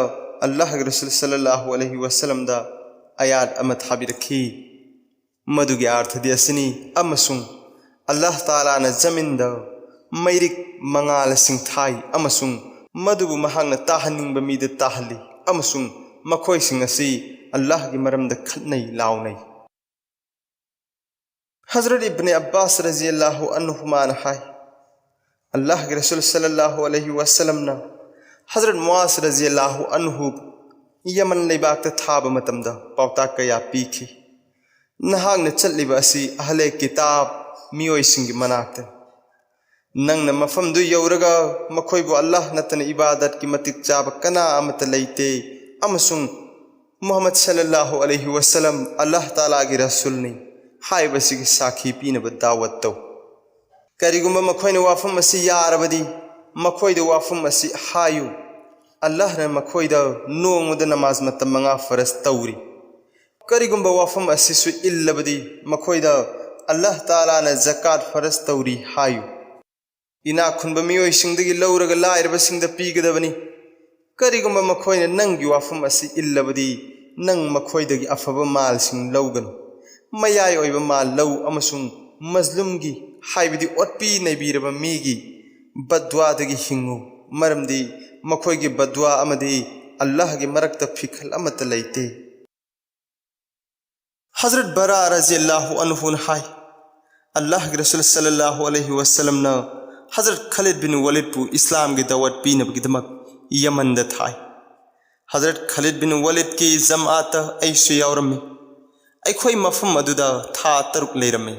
ꯑꯜꯂꯥꯍꯒꯤ ꯔꯁꯨꯜ ꯁꯜꯂꯜꯂꯥꯍꯨ ꯑꯂꯩꯍꯤ ꯋꯁꯜꯂꯝꯗ ꯑꯌꯥꯠ ꯑꯃ ꯊꯥꯕꯤꯔꯛꯈꯤ꯫ ꯃꯗꯨꯒꯤ ꯑꯥꯔꯊꯗꯤ ꯑꯁꯤꯅꯤ, "ꯑꯃꯁꯨꯡ ꯑꯜꯂꯥꯍ ꯇꯥꯂꯥꯅ ꯖꯃꯤꯟꯗ ꯃꯩꯔꯤꯛ ꯃꯉꯥꯜꯁꯤꯡ ꯊꯥꯏ, ꯑꯃꯁꯨꯡ ꯃꯗꯨꯕꯨ ꯃꯍꯥꯛꯅ ꯇꯥꯍꯟꯅꯤꯡꯕ ꯃꯤꯗ ꯇꯥꯍꯜꯂꯤ, ꯑꯃꯁꯨꯡ ꯃꯈꯣꯏꯁꯤꯡ ꯑꯁꯤ ꯑꯜꯂꯥꯍꯒꯤ ꯃꯔꯝꯗ ꯈꯠꯅꯩ ꯂꯥꯎꯅꯩ"꯫ ꯍꯖꯔꯠ ꯏꯕꯅꯦ ꯑꯕꯥꯁ ꯔꯖꯤꯌꯜꯂꯥꯍꯨ ꯑꯟꯍꯨꯃꯥꯅ ꯍꯥꯏ, ꯑꯜꯂꯥꯍꯒꯤ ꯔꯁꯨꯜ ꯁꯜꯂꯜꯂꯥꯍꯨ ꯑꯂꯩꯍꯤ ꯋꯥꯁꯜꯂꯝꯅ ꯍꯖꯔꯠ ꯃꯨꯑꯥꯖ ꯔꯖꯤꯌꯜꯂꯥꯍꯨ ꯑꯟꯍꯨ ꯌꯃꯟ ꯂꯩꯕꯥꯛꯇ ꯊꯥꯕ ꯃꯇꯝꯗ ꯄꯥꯎꯇꯥꯛ ꯀꯌꯥ ꯄꯤꯈꯤ꯫ "ꯅꯍꯥꯛꯅ ꯆꯠꯂꯤꯕ ꯑꯁꯤ ꯑꯍꯂꯦ ꯀꯤꯇꯥꯕ ꯃꯤꯑꯣꯏꯁꯤꯡꯒꯤ ꯃꯅꯥꯛꯇ꯫ ꯅꯪꯅ ꯃꯐꯝꯗꯨ ꯌꯧꯔꯒ ꯃꯈꯣꯏꯕꯨ ꯑꯜꯂꯥꯍ ꯅꯠꯇꯅ ꯏꯕꯥꯗꯠꯀꯤ ꯃꯇꯤꯛ ꯆꯥꯕ ꯀꯅꯥ ꯑꯃꯠꯇ ꯂꯩꯇꯦ, ꯑꯃꯁꯨꯡ ꯃꯨꯍꯝꯃꯗ ꯁꯜꯂꯜꯂꯥꯍꯨ ꯑꯂꯩꯍꯤ ꯋꯥꯁꯜꯂꯝ ꯑꯜꯂꯥꯍ ꯇꯥꯂꯥꯒꯤ ꯔꯁꯨꯜꯅꯤ" ꯍꯥꯏꯕꯁꯤꯒꯤ ꯁꯥꯈꯤ ꯄꯤꯅꯕ ꯗꯥꯋꯠ ꯇꯧ꯫ ꯀꯔꯤꯒꯨꯝꯕ ꯃꯈꯣꯏꯅ ꯋꯥꯐꯝ ꯑꯁꯤ ꯌꯥꯔꯕꯗꯤ, ꯃꯈꯣꯏꯗ ꯋꯥꯐꯝ ꯑꯁꯤ ꯍꯥꯏꯌꯨ, "ꯑꯜꯂꯥꯍꯅ ꯃꯈꯣꯏꯗ ꯅꯣꯡꯃꯗ ꯅꯃꯥꯖ ꯃꯇꯝ ꯃꯉꯥ ꯐꯔꯖ ꯇꯧꯔꯤ"꯫ ꯀꯔꯤꯒꯨꯝꯕ ꯋꯥꯐꯝ ꯑꯁꯤꯁꯨ ꯏꯜꯂꯕꯗꯤ, ꯃꯈꯣꯏꯗ "ꯑꯜꯂꯥꯍ ꯇꯥꯂꯥꯅ ꯖꯀꯥꯠ ꯐꯔꯖ ꯇꯧꯔꯤ" ꯍꯥꯏꯌꯨ꯫ ꯏꯅꯥꯛ ꯈꯨꯟꯕ ꯃꯤꯑꯣꯏꯁꯤꯡꯗꯒꯤ ꯂꯧꯔꯒ ꯂꯥꯏꯔꯕꯁꯤꯡꯗ ꯄꯤꯒꯗꯕꯅꯤ꯫ ꯀꯔꯤꯒꯨꯝꯕ ꯃꯈꯣꯏꯅ ꯅꯪꯒꯤ ꯋꯥꯐꯝ ꯑꯁꯤ ꯏꯜꯂꯕꯗꯤ, ꯅꯪ ꯃꯈꯣꯏꯗꯒꯤ ꯑꯐꯕ ꯃꯥꯜꯁꯤꯡ ꯂꯧꯒꯅꯨ꯫ ꯃꯌꯥꯏ ꯑꯣꯏꯕ ꯃꯥꯜ ꯂꯧ ꯑꯃꯁꯨꯡ ꯃꯖꯂꯨꯝꯒꯤ, ꯍꯥꯏꯕꯗꯤ ꯑꯣꯠꯄꯤ ꯅꯩꯕꯤꯔꯕ ꯃꯤꯒꯤ ꯕꯗꯋꯥꯗꯒꯤ ꯍꯤꯡꯉꯨ, ꯃꯔꯝꯗꯤ ꯃꯈꯣꯏꯒꯤ ꯕꯗꯋꯥ ꯑꯃꯗꯤ ꯑꯜꯂꯥꯍꯒꯤ ꯃꯔꯛꯇ ꯐꯤꯈꯜ ꯑꯃꯠꯇ ꯂꯩꯇꯦ꯫ ꯍꯖꯔꯠ ꯕꯔꯥ ꯔꯖꯤꯌꯜꯂꯥꯍꯨ ꯑꯟꯍꯨꯅ ꯍꯥꯏ, ꯑꯜꯂꯥꯍꯒꯤ ꯔꯁꯨꯜ ꯁꯜꯂꯜꯂꯥꯍꯨ ꯑꯂꯩꯍꯤ ꯋꯥꯁꯜꯂꯝꯅ ꯍꯖꯔꯠ ꯈꯥꯂꯤꯗ ꯕꯤꯟ ꯋꯥꯂꯤꯗꯄꯨ ꯏꯁꯂꯥꯝꯒꯤ ꯗꯥꯋꯠ ꯄꯤꯅꯕꯒꯤꯗꯃꯛ ꯌꯃꯟꯗ ꯊꯥꯏ꯫ ꯍꯖꯔꯠ ꯈꯥꯂꯤꯗ ꯕꯤꯟ ꯋꯥꯂꯤꯗꯀꯤ ꯖꯃꯥꯑꯠꯇ ꯑꯩꯁꯨ ꯌꯥꯎꯔꯝꯃꯤ꯫ ꯑꯩꯈꯣꯏ ꯃꯐꯝ ꯑꯗꯨꯗ ꯊꯥ ꯇꯔꯨꯛ ꯂꯩꯔꯝꯃꯤ꯫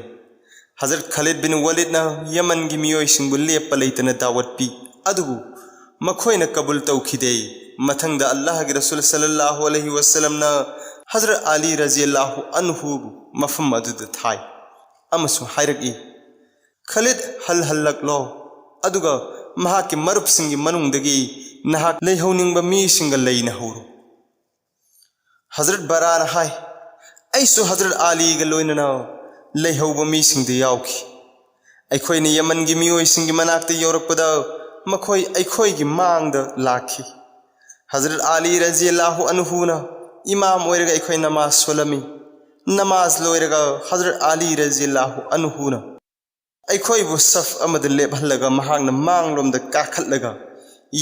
ꯍꯖꯔꯠ ꯈꯥꯂꯤꯗ ꯕꯤꯟ ꯋꯥꯂꯤꯗꯅ ꯌꯃꯟꯒꯤ ꯃꯤꯑꯣꯏꯁꯤꯡꯕꯨ ꯂꯦꯞꯄ ꯂꯩꯇꯅ ꯗꯥꯋꯠ ꯄꯤ, ꯑꯗꯨꯕꯨ ꯃꯈꯣꯏꯅ ꯀꯕꯨꯜ ꯇꯧꯈꯤꯗꯦ꯫ ꯃꯊꯪꯗ ꯑꯜꯂꯥꯍꯒꯤ ꯔꯁꯨꯜ ꯁꯜꯂꯜꯂꯥꯍꯨ ꯑꯂꯩꯍꯤ ꯋꯥꯁꯜꯂꯝꯅ ꯍꯖꯔꯠ ꯑꯂꯤ ꯔꯖꯤꯌꯜꯂꯥꯍꯨ ꯑꯟꯍꯨꯕꯨ ꯃꯐꯝ ꯑꯗꯨꯗ ꯊꯥꯏ ꯑꯃꯁꯨꯡ ꯍꯥꯏꯔꯛꯏ, "ꯈꯥꯂꯤꯗ ꯍꯜꯍꯜꯂꯛꯂꯣ, ꯑꯗꯨꯒ ꯃꯍꯥꯛꯀꯤ ꯃꯔꯨꯞꯁꯤꯡꯒꯤ ꯃꯅꯨꯡꯗꯒꯤ ꯅꯍꯥꯛ ꯂꯩꯍꯧꯅꯤꯡꯕ ꯃꯤꯁꯤꯡꯒ ꯂꯩꯅꯍꯧꯔꯣ"꯫ ꯍꯖꯔꯠ ꯕꯔꯥꯅ ꯍꯥꯏ, ꯑꯩꯁꯨ ꯍꯖꯔꯠ ꯑꯂꯤꯒ ꯂꯣꯏꯅꯅ ꯂꯩꯍꯧꯕ ꯃꯤꯁꯤꯡꯗ ꯌꯥꯎꯈꯤ꯫ ꯑꯩꯈꯣꯏꯅ ꯌꯃꯟꯒꯤ ꯃꯤꯑꯣꯏꯁꯤꯡꯒꯤ ꯃꯅꯥꯛꯇ ꯌꯧꯔꯛꯄꯗ ꯃꯈꯣꯏ ꯑꯩꯈꯣꯏꯒꯤ ꯃꯥꯡꯗ ꯂꯥꯛꯈꯤ꯫ ꯍꯖꯔꯠ ꯑꯂꯤ ꯔꯖꯤꯌꯜꯂꯥꯍꯨ ꯑꯟꯍꯨꯅ ꯏꯃꯥꯝ ꯑꯣꯏꯔꯒ ꯑꯩꯈꯣꯏ ꯅꯃꯥꯖ ꯁꯣꯜꯂꯝꯃꯤ꯫ ꯅꯃꯥꯖ ꯂꯣꯏꯔꯒ ꯍꯖꯔꯠ ꯑꯂꯤ ꯔꯖꯤꯌꯜꯂꯥꯍꯨ ꯑꯟꯍꯨꯅ ꯑꯩꯈꯣꯏꯕꯨ ꯁꯐ ꯑꯃꯗ ꯂꯦꯞꯍꯜꯂꯒ ꯃꯍꯥꯛꯅ ꯃꯥꯡꯂꯣꯝꯗ ꯀꯥꯈꯠꯂꯒ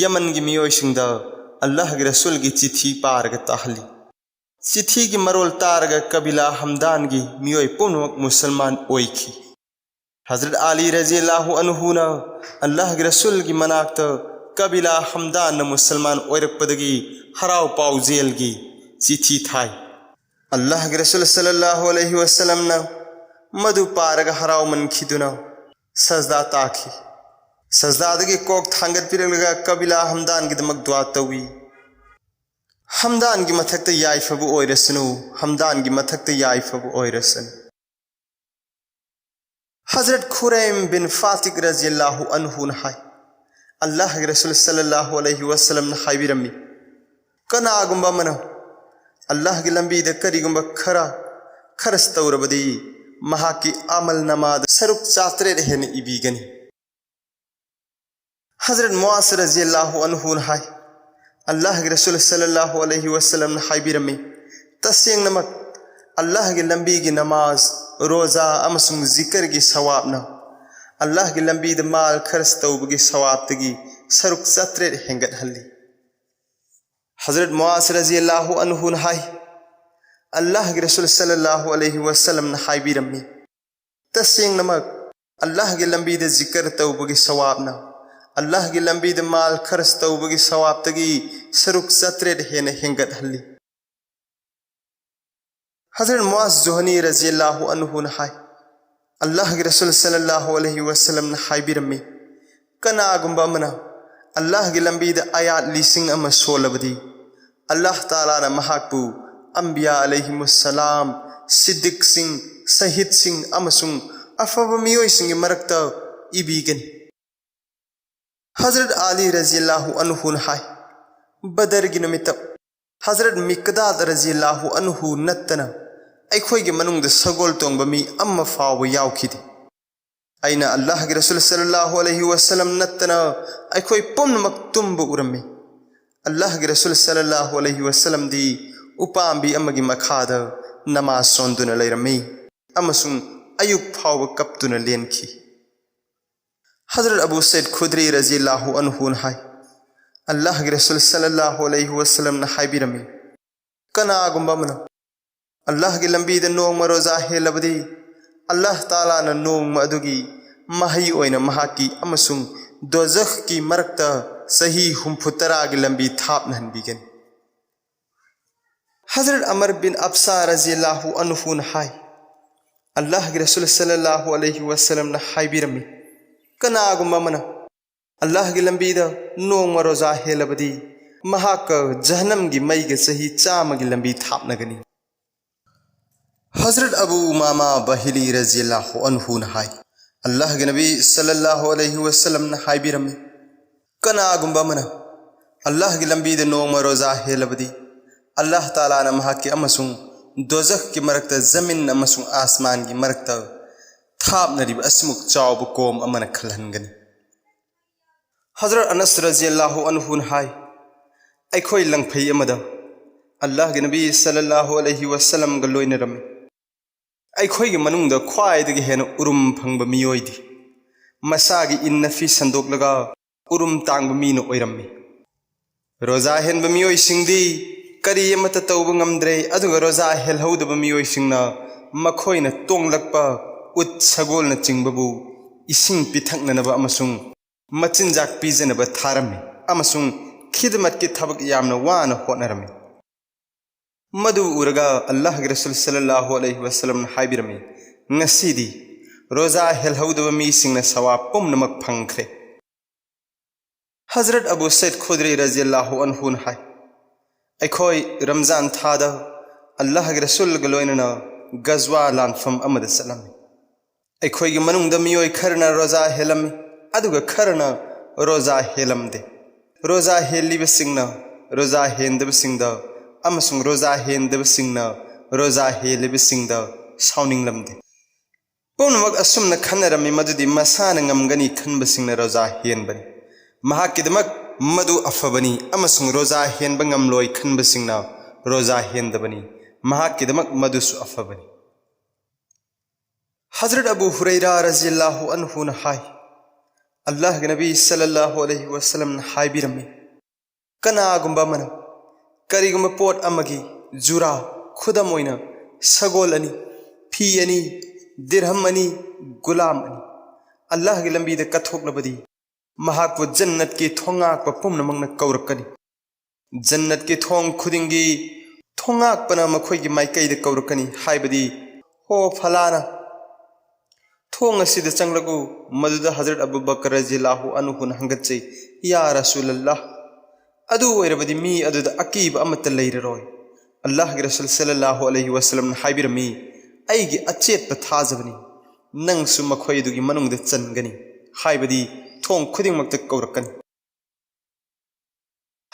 ꯌꯃꯟꯒꯤ ꯃꯤꯑꯣꯏꯁꯤꯡꯗ ꯑꯜꯂꯥꯍꯒꯤ ꯔꯁꯨꯜꯒꯤ ꯆꯤꯊꯤ ꯄꯥꯔꯒ ꯇꯥꯍꯜꯂꯤ꯫ ꯆꯤꯊꯤꯒꯤ ꯃꯔꯣꯜ ꯇꯥꯔꯒ ꯀꯕꯤꯂꯥ ꯍꯝꯗꯥꯟꯒꯤ ꯃꯤꯑꯣꯏ ꯄꯨꯝꯅꯃꯛ ꯃꯨꯁꯜꯃꯥꯟ ꯑꯣꯏꯈꯤ꯫ ꯍꯖꯔꯠ ꯑꯂꯤ ꯔꯖꯤꯌꯜꯂꯥꯍꯨ ꯑꯟꯍꯨꯅ ꯑꯜꯂꯥꯍꯒꯤ ꯔꯁꯨꯜꯒꯤ ꯃꯅꯥꯛꯇ ꯀꯕꯤꯂꯥ ꯍꯝꯗꯥꯟꯅ ꯃꯨꯁꯜꯃꯥꯟ ꯑꯣꯏꯔꯛꯄꯗꯒꯤ ꯍꯔꯥꯎ ꯄꯥꯎꯖꯦꯜꯒꯤ ꯆꯤꯊꯤ ꯊꯥꯏ꯫ ꯑꯜꯂꯥꯍꯒꯤ ꯔꯁꯨꯜ ꯁꯜꯂꯜꯂꯥꯍꯨ ꯑꯂꯩꯍꯤ ꯋꯁꯜꯂꯝꯅ ꯃꯗꯨ ꯄꯥꯔꯒ ꯍꯔꯥꯎꯃꯟꯈꯤꯗꯨꯅ ꯁꯖꯗꯥ ꯇꯥꯈꯤ꯫ ꯁꯖꯗꯥꯗꯒꯤ ꯀꯣꯛ ꯊꯥꯡꯒꯠꯄꯤꯔꯛꯂꯒ ꯀꯕꯤꯂꯥ ꯍꯝꯗꯥꯟꯒꯤꯗꯃꯛ ꯗꯨꯋꯥ ꯇꯧꯏ꯫ ꯍꯝꯗꯥꯟꯒꯤ ꯃꯊꯛꯇ ꯌꯥꯏꯐꯕ ꯑꯣꯏꯔꯁꯅꯨ, ꯍꯝꯗꯥꯟꯒꯤ ꯃꯊꯛꯇ ꯌꯥꯏꯐꯕ ꯑꯣꯏꯔꯁꯅꯨ꯫ ꯍꯖꯔꯠ ꯈꯨꯔꯩꯝ ꯕꯤꯟ ꯐꯥꯇꯤꯛ ꯔꯖꯤꯌꯜꯂꯥꯍꯨ ꯑꯟꯍꯨꯅ ꯍꯥꯏ, ꯑꯜꯂꯥꯍꯒꯤ ꯔꯁꯨꯜ ꯁꯜꯂꯜꯂꯥꯍꯨ ꯑꯂꯩꯍꯤ ꯋꯁꯜꯂꯝꯅ ꯍꯥꯏꯕꯤꯔꯝꯃꯤ, ꯀꯅꯥꯒꯨꯝꯕ ꯑꯃꯅ ꯑꯜꯂꯥꯍꯒꯤ ꯂꯝꯕꯤꯗ ꯀꯔꯤꯒꯨꯝꯕ ꯈꯔ ꯈꯔꯁ ꯇꯧꯔꯕꯗꯤ ꯃꯍꯥꯛꯀꯤ ꯑꯃꯜ ꯅꯃꯥꯗ ꯁꯔꯨꯛ ꯆꯥꯇꯔꯦꯠ ꯍꯦꯟꯅ ꯏꯕꯤꯒꯅꯤ꯫ ꯍꯖꯔꯠ ꯃꯨꯑꯥꯖ ꯔꯖꯤꯌꯜꯂꯥꯍꯨ ꯑꯟꯍꯨꯅ ꯍꯥꯏ, ꯑꯜꯂꯥꯍꯒꯤ ꯔꯁꯨꯜ ꯁꯜꯂꯜꯂꯥꯍꯨ ꯑꯂꯩꯍꯤ ꯋꯁꯜꯂꯝꯅ ꯍꯥꯏꯕꯤꯔꯝꯃꯤ, ꯇꯁꯦꯡꯅꯃꯛ ꯑꯜꯂꯥꯍꯒꯤ ꯂꯝꯕꯤꯒꯤ ꯅꯃꯥꯖ, ꯔꯣꯖꯥ ꯑꯃꯁꯨꯡ ꯖꯤꯀꯔꯒꯤ ꯁꯋꯥꯕꯅ ꯑꯜꯂꯥꯍꯒꯤ ꯂꯝꯕꯤꯗ ꯃꯥꯜ ꯈꯔꯁ ꯇꯧꯕꯒꯤ ꯁꯋꯥꯕꯇꯒꯤ ꯁꯔꯨꯛ ꯆꯥꯇꯔꯦꯠ ꯍꯦꯟꯒꯠꯍꯜꯂꯤ꯫ ꯍꯖꯔꯠ ꯃꯨꯑꯥꯖ ꯔꯖꯤꯌꯜꯂꯥꯍꯨ ꯑꯟꯍꯨꯅ ꯍꯥꯏ, ꯑꯜꯂꯥꯍꯒꯤ ꯔꯁꯨꯜ ꯁꯜꯂꯜꯂꯥꯍꯨ ꯑꯂꯩꯍꯤ ꯋꯁꯜꯂꯝꯅ ꯍꯥꯏꯕꯤꯔꯝꯃꯤ, ꯇꯁꯦꯡꯅꯃꯛ ꯑꯜꯂꯥꯍꯒꯤ ꯂꯝꯕꯤꯗ ꯖꯤꯀꯔ ꯇꯧꯕꯒꯤ ꯁꯋꯥꯕꯅ ꯑꯜꯂꯥꯍꯒꯤ ꯂꯝꯕꯤꯗ ꯃꯥꯜ ꯈꯔꯁ ꯇꯧꯕꯒꯤ ꯁꯋꯥꯕꯇꯒꯤ ꯁꯔꯨꯛ ꯆꯥꯇꯔꯦꯠ ꯍꯦꯟꯅ ꯍꯦꯟꯒꯠꯍꯜꯂꯤ꯫ ꯍꯖꯔꯠ ꯃꯨꯑꯥꯖ ꯖꯨꯍꯅꯤ ꯔꯖꯤꯌꯜꯂꯥꯍꯨ ꯑꯟꯍꯨꯅ ꯍꯥꯏ, ꯑꯜꯂꯥꯍꯒꯤ ꯔꯁꯨꯜ ꯁꯜꯂꯜꯂꯥꯍꯨ ꯑꯂꯩꯍꯤ ꯋꯁꯜꯂꯝꯅ ꯍꯥꯏꯕꯤꯔꯝꯃꯤ, ꯀꯅꯥꯒꯨꯝꯕ ꯑꯃꯅ ꯑꯜꯂꯥꯍꯒꯤ ꯂꯝꯕꯤꯗ ꯑꯌꯥꯠ ꯂꯤꯁꯤꯡ ꯑꯃ ꯁꯣꯜꯂꯕꯗꯤ, ꯑꯜꯂꯥꯍ ꯇꯥꯂꯥꯅ ꯃꯍꯥꯛꯄꯨ ꯑꯝꯕꯤꯌꯥ ꯑꯂꯩꯍꯤꯃꯨꯁꯁꯂꯥꯝ, ꯁꯤꯗꯤꯛꯁꯤꯡ, ꯁꯍꯤꯗꯁꯤꯡ ꯑꯃꯁꯨꯡ ꯑꯐꯕ ꯃꯤꯑꯣꯏꯁꯤꯡꯒꯤ ꯃꯔꯛꯇ ꯏꯕꯤꯒꯅꯤ꯫ ꯍꯖꯔꯠ ꯑꯂꯤ ꯔꯖꯤꯌꯜꯂꯥꯍꯨ ꯑꯟꯍꯨꯅ ꯍꯥꯏ, ꯕꯗꯔꯒꯤ ꯅꯨꯃꯤꯠꯇ ꯍꯖꯔꯠ ꯃꯤꯛꯗꯥꯗ ꯔꯖꯤꯌꯜꯂꯥꯍꯨ ꯑꯟꯍꯨ ꯅꯠꯇꯅ ꯑꯩꯈꯣꯏꯒꯤ ꯃꯅꯨꯡꯗ ꯁꯒꯣꯜ ꯇꯣꯡꯕ ꯃꯤ ꯑꯃ ꯐꯥꯎꯕ ꯌꯥꯎꯈꯤꯗꯦ꯫ ꯑꯩꯅ ꯑꯜꯂꯥꯍꯒꯤ ꯔꯁꯨꯜ ꯁꯜꯂꯜꯂꯥꯍꯨ ꯑꯂꯩꯍꯤ ꯋꯁꯜꯂꯝ ꯅꯠꯇꯅ ꯑꯩꯈꯣꯏ ꯄꯨꯝꯅꯃꯛ ꯇꯨꯝꯕ ꯎꯔꯝꯃꯤ꯫ ꯑꯜꯂꯥꯍꯒꯤ ꯔꯁꯨꯜ ꯁꯜꯂꯜꯂꯥꯍꯨ ꯑꯂꯩꯍꯤ ꯋꯁꯜꯂꯝꯗꯤ ꯎꯄꯥꯝꯕꯤ ꯑꯃꯒꯤ ꯃꯈꯥꯗ ꯅꯃꯥꯖ ꯁꯣꯟꯗꯨꯅ ꯂꯩꯔꯝꯃꯤ ꯑꯃꯁꯨꯡ ꯑꯌꯨꯛ ꯐꯥꯎꯕ ꯀꯞꯇꯨꯅ ꯂꯦꯟꯈꯤ꯫ ꯍꯖꯔꯠ ꯑꯕꯨ ꯁꯩꯗ ꯈꯨꯗ꯭ꯔꯤ ꯔꯖꯤꯌꯜꯂꯥꯍꯨ ꯑꯟꯍꯨꯅ ꯍꯥꯏ, ꯑꯜꯂꯥꯍꯒꯤ ꯔꯁꯨꯜ ꯁꯜꯂꯜꯂꯥꯍꯨ ꯑꯂꯩꯍꯤ ꯋꯁꯜꯂꯝꯅ ꯍꯥꯏꯕꯤꯔꯝꯃꯤ, ꯀꯅꯥꯒꯨꯝꯕ ꯑꯃꯅ ꯑꯜꯂꯥꯍꯒꯤ ꯂꯝꯕꯤꯗ ꯅꯣꯡꯃ ꯔꯣꯖꯥ ꯍꯦꯜꯂꯕꯗꯤ, ꯑꯜꯂꯥꯍ ꯇꯥꯂꯥꯅ ꯅꯣꯡꯃ ꯑꯗꯨꯒꯤ ꯃꯍꯩ ꯑꯣꯏꯅ ꯃꯍꯥꯛꯀꯤ ꯑꯃꯁꯨꯡ ꯗꯣꯖꯈꯀꯤ ꯃꯔꯛꯇ ꯆꯍꯤ ꯍꯨꯝꯐꯨ ꯇꯔꯥꯒꯤ ꯂꯝꯕꯤ ꯊꯥꯞꯅꯍꯟꯕꯤꯒꯅꯤ꯫ ꯍꯖꯔꯠ ꯑꯃꯔ ꯕꯤꯟ ꯑꯞꯁꯥ ꯔꯖꯤꯌꯜꯂꯥꯍꯨ ꯑꯟꯍꯨꯅ ꯍꯥꯏ, ꯑꯜꯂꯥꯍꯒꯤ ꯔꯁꯨꯜ ꯁꯜꯂꯜꯂꯥꯍꯨ ꯑꯂꯩꯍꯤ ꯋꯁꯜꯂꯝꯅ ꯍꯥꯏꯕꯤꯔꯝꯃꯤ, ꯀꯅꯥꯒꯨꯝꯕ ꯑꯃꯅ ꯑꯜꯂꯥꯍꯒꯤ ꯂꯝꯕꯤꯗ ꯅꯣꯡꯃ ꯔꯣꯖꯥ ꯍꯦꯜꯂꯕꯗꯤ, ꯃꯍꯥꯛꯀ ꯖꯍꯟꯅꯝꯒꯤ ꯃꯩꯒ ꯆꯍꯤ ꯆꯥꯝꯃꯒꯤ ꯂꯝꯕꯤ ꯊꯥꯞꯅꯒꯅꯤ꯫ ꯍꯖꯔꯠ ꯑꯕꯨ ꯎꯃꯥꯃꯥ ꯕꯥꯍꯤꯂꯤ ꯔꯖꯤꯌꯜꯂꯥꯍꯨ ꯑꯟꯍꯨꯅ ꯍꯥꯏ, ꯑꯜꯂꯥꯍꯒꯤ ꯅꯕꯤ ꯁꯜꯂꯜꯂꯥꯍꯨ ꯑꯂꯩꯍꯤ ꯋꯁꯜꯂꯝꯅ ꯍꯥꯏꯕꯤꯔꯝꯃꯤ, ꯀꯅꯥꯒꯨꯝꯕ ꯑꯃꯅ ꯑꯜꯂꯥꯍꯒꯤ ꯂꯝꯕꯤꯗ ꯅꯣꯡꯃ ꯔꯣꯖꯥ ꯍꯦꯜꯂꯕꯗꯤ, ꯑꯜꯂꯥꯍ ꯇꯥꯂꯥꯅ ꯃꯍꯥꯛꯀꯤ ꯑꯃꯁꯨꯡ ꯗꯣꯖꯈꯀꯤ ꯃꯔꯛꯇ ꯖꯃꯤꯟ ꯑꯃꯁꯨꯡ ꯑꯥꯁꯃꯥꯟꯒꯤ ꯃꯔꯛꯇ ꯊꯥꯞꯅꯔꯤꯕ ꯑꯁꯤꯃꯨꯛ ꯆꯥꯎꯕ ꯀꯣꯝ ꯑꯃꯅ ꯈꯜꯍꯟꯒꯅꯤ꯫ ꯍꯖꯔꯠ ꯑꯅꯁ ꯔꯖꯤꯌꯜꯂꯥꯍꯨ ꯑꯟꯍꯨꯅ ꯍꯥꯏ, ꯑꯩꯈꯣꯏ ꯂꯪꯐꯩ ꯑꯃꯗ ꯑꯜꯂꯥꯍꯒꯤ ꯅꯕꯤ ꯁꯜꯂꯜꯂꯥꯍꯨ ꯑꯂꯩꯍꯤ ꯋꯁꯜꯂꯝꯒ ꯂꯣꯏꯅꯔꯝꯃꯤ꯫ ꯑꯩꯈꯣꯏꯒꯤ ꯃꯅꯨꯡꯗ ꯈ꯭ꯋꯥꯏꯗꯒꯤ ꯍꯦꯟꯅ ꯎꯔꯨꯝ ꯐꯪꯕ ꯃꯤꯑꯣꯏꯗꯤ ꯃꯁꯥꯒꯤ ꯏꯟꯅ ꯐꯤ ꯁꯟꯗꯣꯛꯂꯒ ꯎꯔꯨꯝ ꯇꯥꯡꯕ ꯃꯤꯅ ꯑꯣꯏꯔꯝꯃꯤ꯫ ꯔꯣꯖꯥ ꯍꯦꯟꯕ ꯃꯤꯑꯣꯏꯁꯤꯡꯗꯤ ꯀꯔꯤ ꯑꯃꯠꯇ ꯇꯧꯕ ꯉꯝꯗ꯭ꯔꯦ, ꯑꯗꯨꯒ ꯔꯣꯖꯥ ꯍꯦꯜꯍꯧꯗꯕ ꯃꯤꯑꯣꯏꯁꯤꯡꯅ ꯃꯈꯣꯏꯅ ꯇꯣꯡꯂꯛꯄ ꯎꯠ ꯁꯒꯣꯜꯅꯆꯤꯡꯕꯕꯨ ꯏꯁꯤꯡ ꯄꯤꯊꯛꯅꯅꯕ ꯑꯃꯁꯨꯡ ꯃꯆꯤꯟꯖꯥꯛ ꯄꯤꯖꯅꯕ ꯊꯥꯔꯝꯃꯤ ꯑꯃꯁꯨꯡ ꯈꯤꯗꯃꯠꯀꯤ ꯊꯕꯛ ꯌꯥꯝꯅ ꯋꯥꯅ ꯍꯣꯠꯅꯔꯝꯃꯤ꯫ ꯃꯗꯨ ꯎꯔꯒ ꯑꯜꯂꯥꯍꯒꯤ ꯔꯁꯨꯜ ꯁꯜꯂꯜꯂꯥꯍꯨ ꯑꯂꯩꯍꯤ ꯋꯁꯜꯂꯝꯅ ꯍꯥꯏꯕꯤꯔꯝꯃꯤ, ꯉꯁꯤꯗꯤ ꯔꯣꯖꯥ ꯍꯦꯜꯍꯧꯗꯕ ꯃꯤꯁꯤꯡꯅ ꯁꯋꯥꯕ ꯄꯨꯝꯅꯃꯛ ꯐꯪꯈ꯭ꯔꯦ꯫ ꯍꯖꯔꯠ ꯑꯕꯨ ꯁꯩꯗ ꯈꯨꯗ꯭ꯔꯤ ꯔꯖꯤꯌꯜꯂꯥꯍꯨ ꯑꯟꯍꯨꯅ ꯍꯥꯏ, ꯑꯩꯈꯣꯏ ꯔꯝꯖꯥꯟ ꯊꯥꯗ ꯑꯜꯂꯥꯍꯒꯤ ꯔꯁꯨꯜꯒ ꯂꯣꯏꯅꯅ ꯒꯖꯋꯥ ꯂꯥꯟꯐꯝ ꯑꯃꯗ ꯆꯠꯂꯝꯃꯤ꯫ ꯑꯩꯈꯣꯏꯒꯤ ꯃꯅꯨꯡꯗ ꯃꯤꯑꯣꯏ ꯈꯔꯅ ꯔꯣꯖꯥ ꯍꯦꯜꯂꯝꯃꯤ, ꯑꯗꯨꯒ ꯈꯔꯅ ꯔꯣꯖꯥ ꯍꯦꯜꯂꯝꯗꯦ꯫ ꯔꯣꯖꯥ ꯍꯦꯜꯂꯤꯕꯁꯤꯡꯅ ꯔꯣꯖꯥ ꯍꯦꯟꯗꯕꯁꯤꯡꯗ ꯑꯃꯁꯨꯡ ꯔꯣꯖꯥ ꯍꯦꯟꯗꯕꯁꯤꯡꯅ ꯔꯣꯖꯥ ꯍꯦꯜꯂꯤꯕꯁꯤꯡꯗ ꯁꯥꯎꯅꯤꯡꯂꯝꯗꯦ꯫ ꯄꯨꯝꯅꯃꯛ ꯑꯁꯨꯝꯅ ꯈꯟꯅꯔꯝꯃꯤ ꯃꯗꯨꯗꯤ ꯃꯁꯥꯅ ꯉꯝꯒꯅꯤ ꯈꯟꯕꯁꯤꯡꯅ ꯔꯣꯖꯥ ꯍꯦꯟꯕꯅꯤ, ꯃꯍꯥꯛꯀꯤꯗꯃꯛ ꯃꯗꯨ ꯑꯐꯕꯅꯤ, ꯑꯃꯁꯨꯡ ꯔꯣꯖꯥ ꯍꯦꯟꯕ ꯉꯝꯂꯣꯏ ꯈꯟꯕꯁꯤꯡꯅ ꯔꯣꯖꯥ ꯍꯦꯟꯗꯕꯅꯤ, ꯃꯍꯥꯛꯀꯤꯗꯃꯛ ꯃꯗꯨꯁꯨ ꯑꯐꯕꯅꯤ꯫ ꯍꯖꯔꯠ ꯑꯕꯨ ꯍꯨꯔꯩꯔꯥ ꯔꯖꯤꯌꯜꯂꯥꯍꯨ ꯑꯟꯍꯨꯅ ꯍꯥꯏ, ꯑꯜꯂꯥꯍꯒꯤ ꯅꯕꯤ ꯁꯜꯂꯜꯂꯥꯍꯨ ꯑꯂꯩꯍꯤ ꯋꯁꯜꯂꯝꯅ ꯍꯥꯏꯕꯤꯔꯝꯃꯤ, ꯀꯅꯥꯒꯨꯝꯕ ꯑꯃꯅ ꯀꯔꯤꯒꯨꯝꯕ ꯄꯣꯠ ꯑꯃꯒꯤ ꯖꯨꯔꯥ, ꯈꯨꯗꯝ ꯑꯣꯏꯅ ꯁꯒꯣꯜ ꯑꯅꯤ, ꯐꯤ ꯑꯅꯤ, ꯗꯤꯔꯍꯝ ꯑꯅꯤ, ꯒꯨꯂꯥꯝ ꯑꯅꯤ, ꯑꯜꯂꯥꯍꯒꯤ ꯂꯝꯕꯤꯗ ꯀꯠꯊꯣꯛꯂꯕꯗꯤ, ꯃꯍꯥꯛꯄꯨ ꯖꯟꯅꯠꯀꯤ ꯊꯣꯡꯉꯥꯛꯄ ꯄꯨꯝꯅꯃꯛꯅ ꯀꯧꯔꯛꯀꯅꯤ꯫ ꯖꯟꯅꯠꯀꯤ ꯊꯣꯡ ꯈꯨꯗꯤꯡꯒꯤ ꯊꯣꯡꯉꯥꯛꯄꯅ ꯃꯈꯣꯏꯒꯤ ꯃꯥꯏꯀꯩꯗ ꯀꯧꯔꯛꯀꯅꯤ, ꯍꯥꯏꯕꯗꯤ, "ꯍꯣ ꯐꯂꯥꯅ, ꯊꯣꯡ ꯑꯁꯤꯗ ꯆꯪꯂꯛꯎ"꯫ ꯃꯗꯨꯗ ꯍꯖꯔꯠ ꯑꯕꯨ ꯕꯀꯔ ꯔꯖꯤꯌꯜꯂꯥꯍꯨ ꯑꯟꯍꯨꯅ ꯍꯪꯒꯠꯆꯩ, "ꯌꯥ ꯔꯁꯨꯂꯜꯂꯥꯍ, ꯑꯗꯨ ꯑꯣꯏꯔꯕꯗꯤ ꯃꯤ ꯑꯗꯨꯗ ꯑꯀꯤꯕ ꯑꯃꯠꯇ ꯂꯩꯔꯔꯣꯏ"꯫ ꯑꯜꯂꯥꯍꯒꯤ ꯔꯁꯨꯜ ꯁꯜꯂꯜꯂꯥꯍꯨ ꯑꯂꯩꯍꯤ ꯋꯁꯜꯂꯝꯅ ꯍꯥꯏꯕꯤꯔꯝꯃꯤ, "ꯑꯩꯒꯤ ꯑꯆꯦꯠꯄ ꯊꯥꯖꯕꯅꯤ, ꯅꯪꯁꯨ ꯃꯈꯣꯏ ꯑꯗꯨꯒꯤ ꯃꯅꯨꯡꯗ ꯆꯟꯒꯅꯤ", ꯍꯥꯏꯕꯗꯤ ꯊꯣꯡ ꯈꯨꯗꯤꯡꯃꯛꯇ ꯀꯧꯔꯛꯀꯅꯤ꯫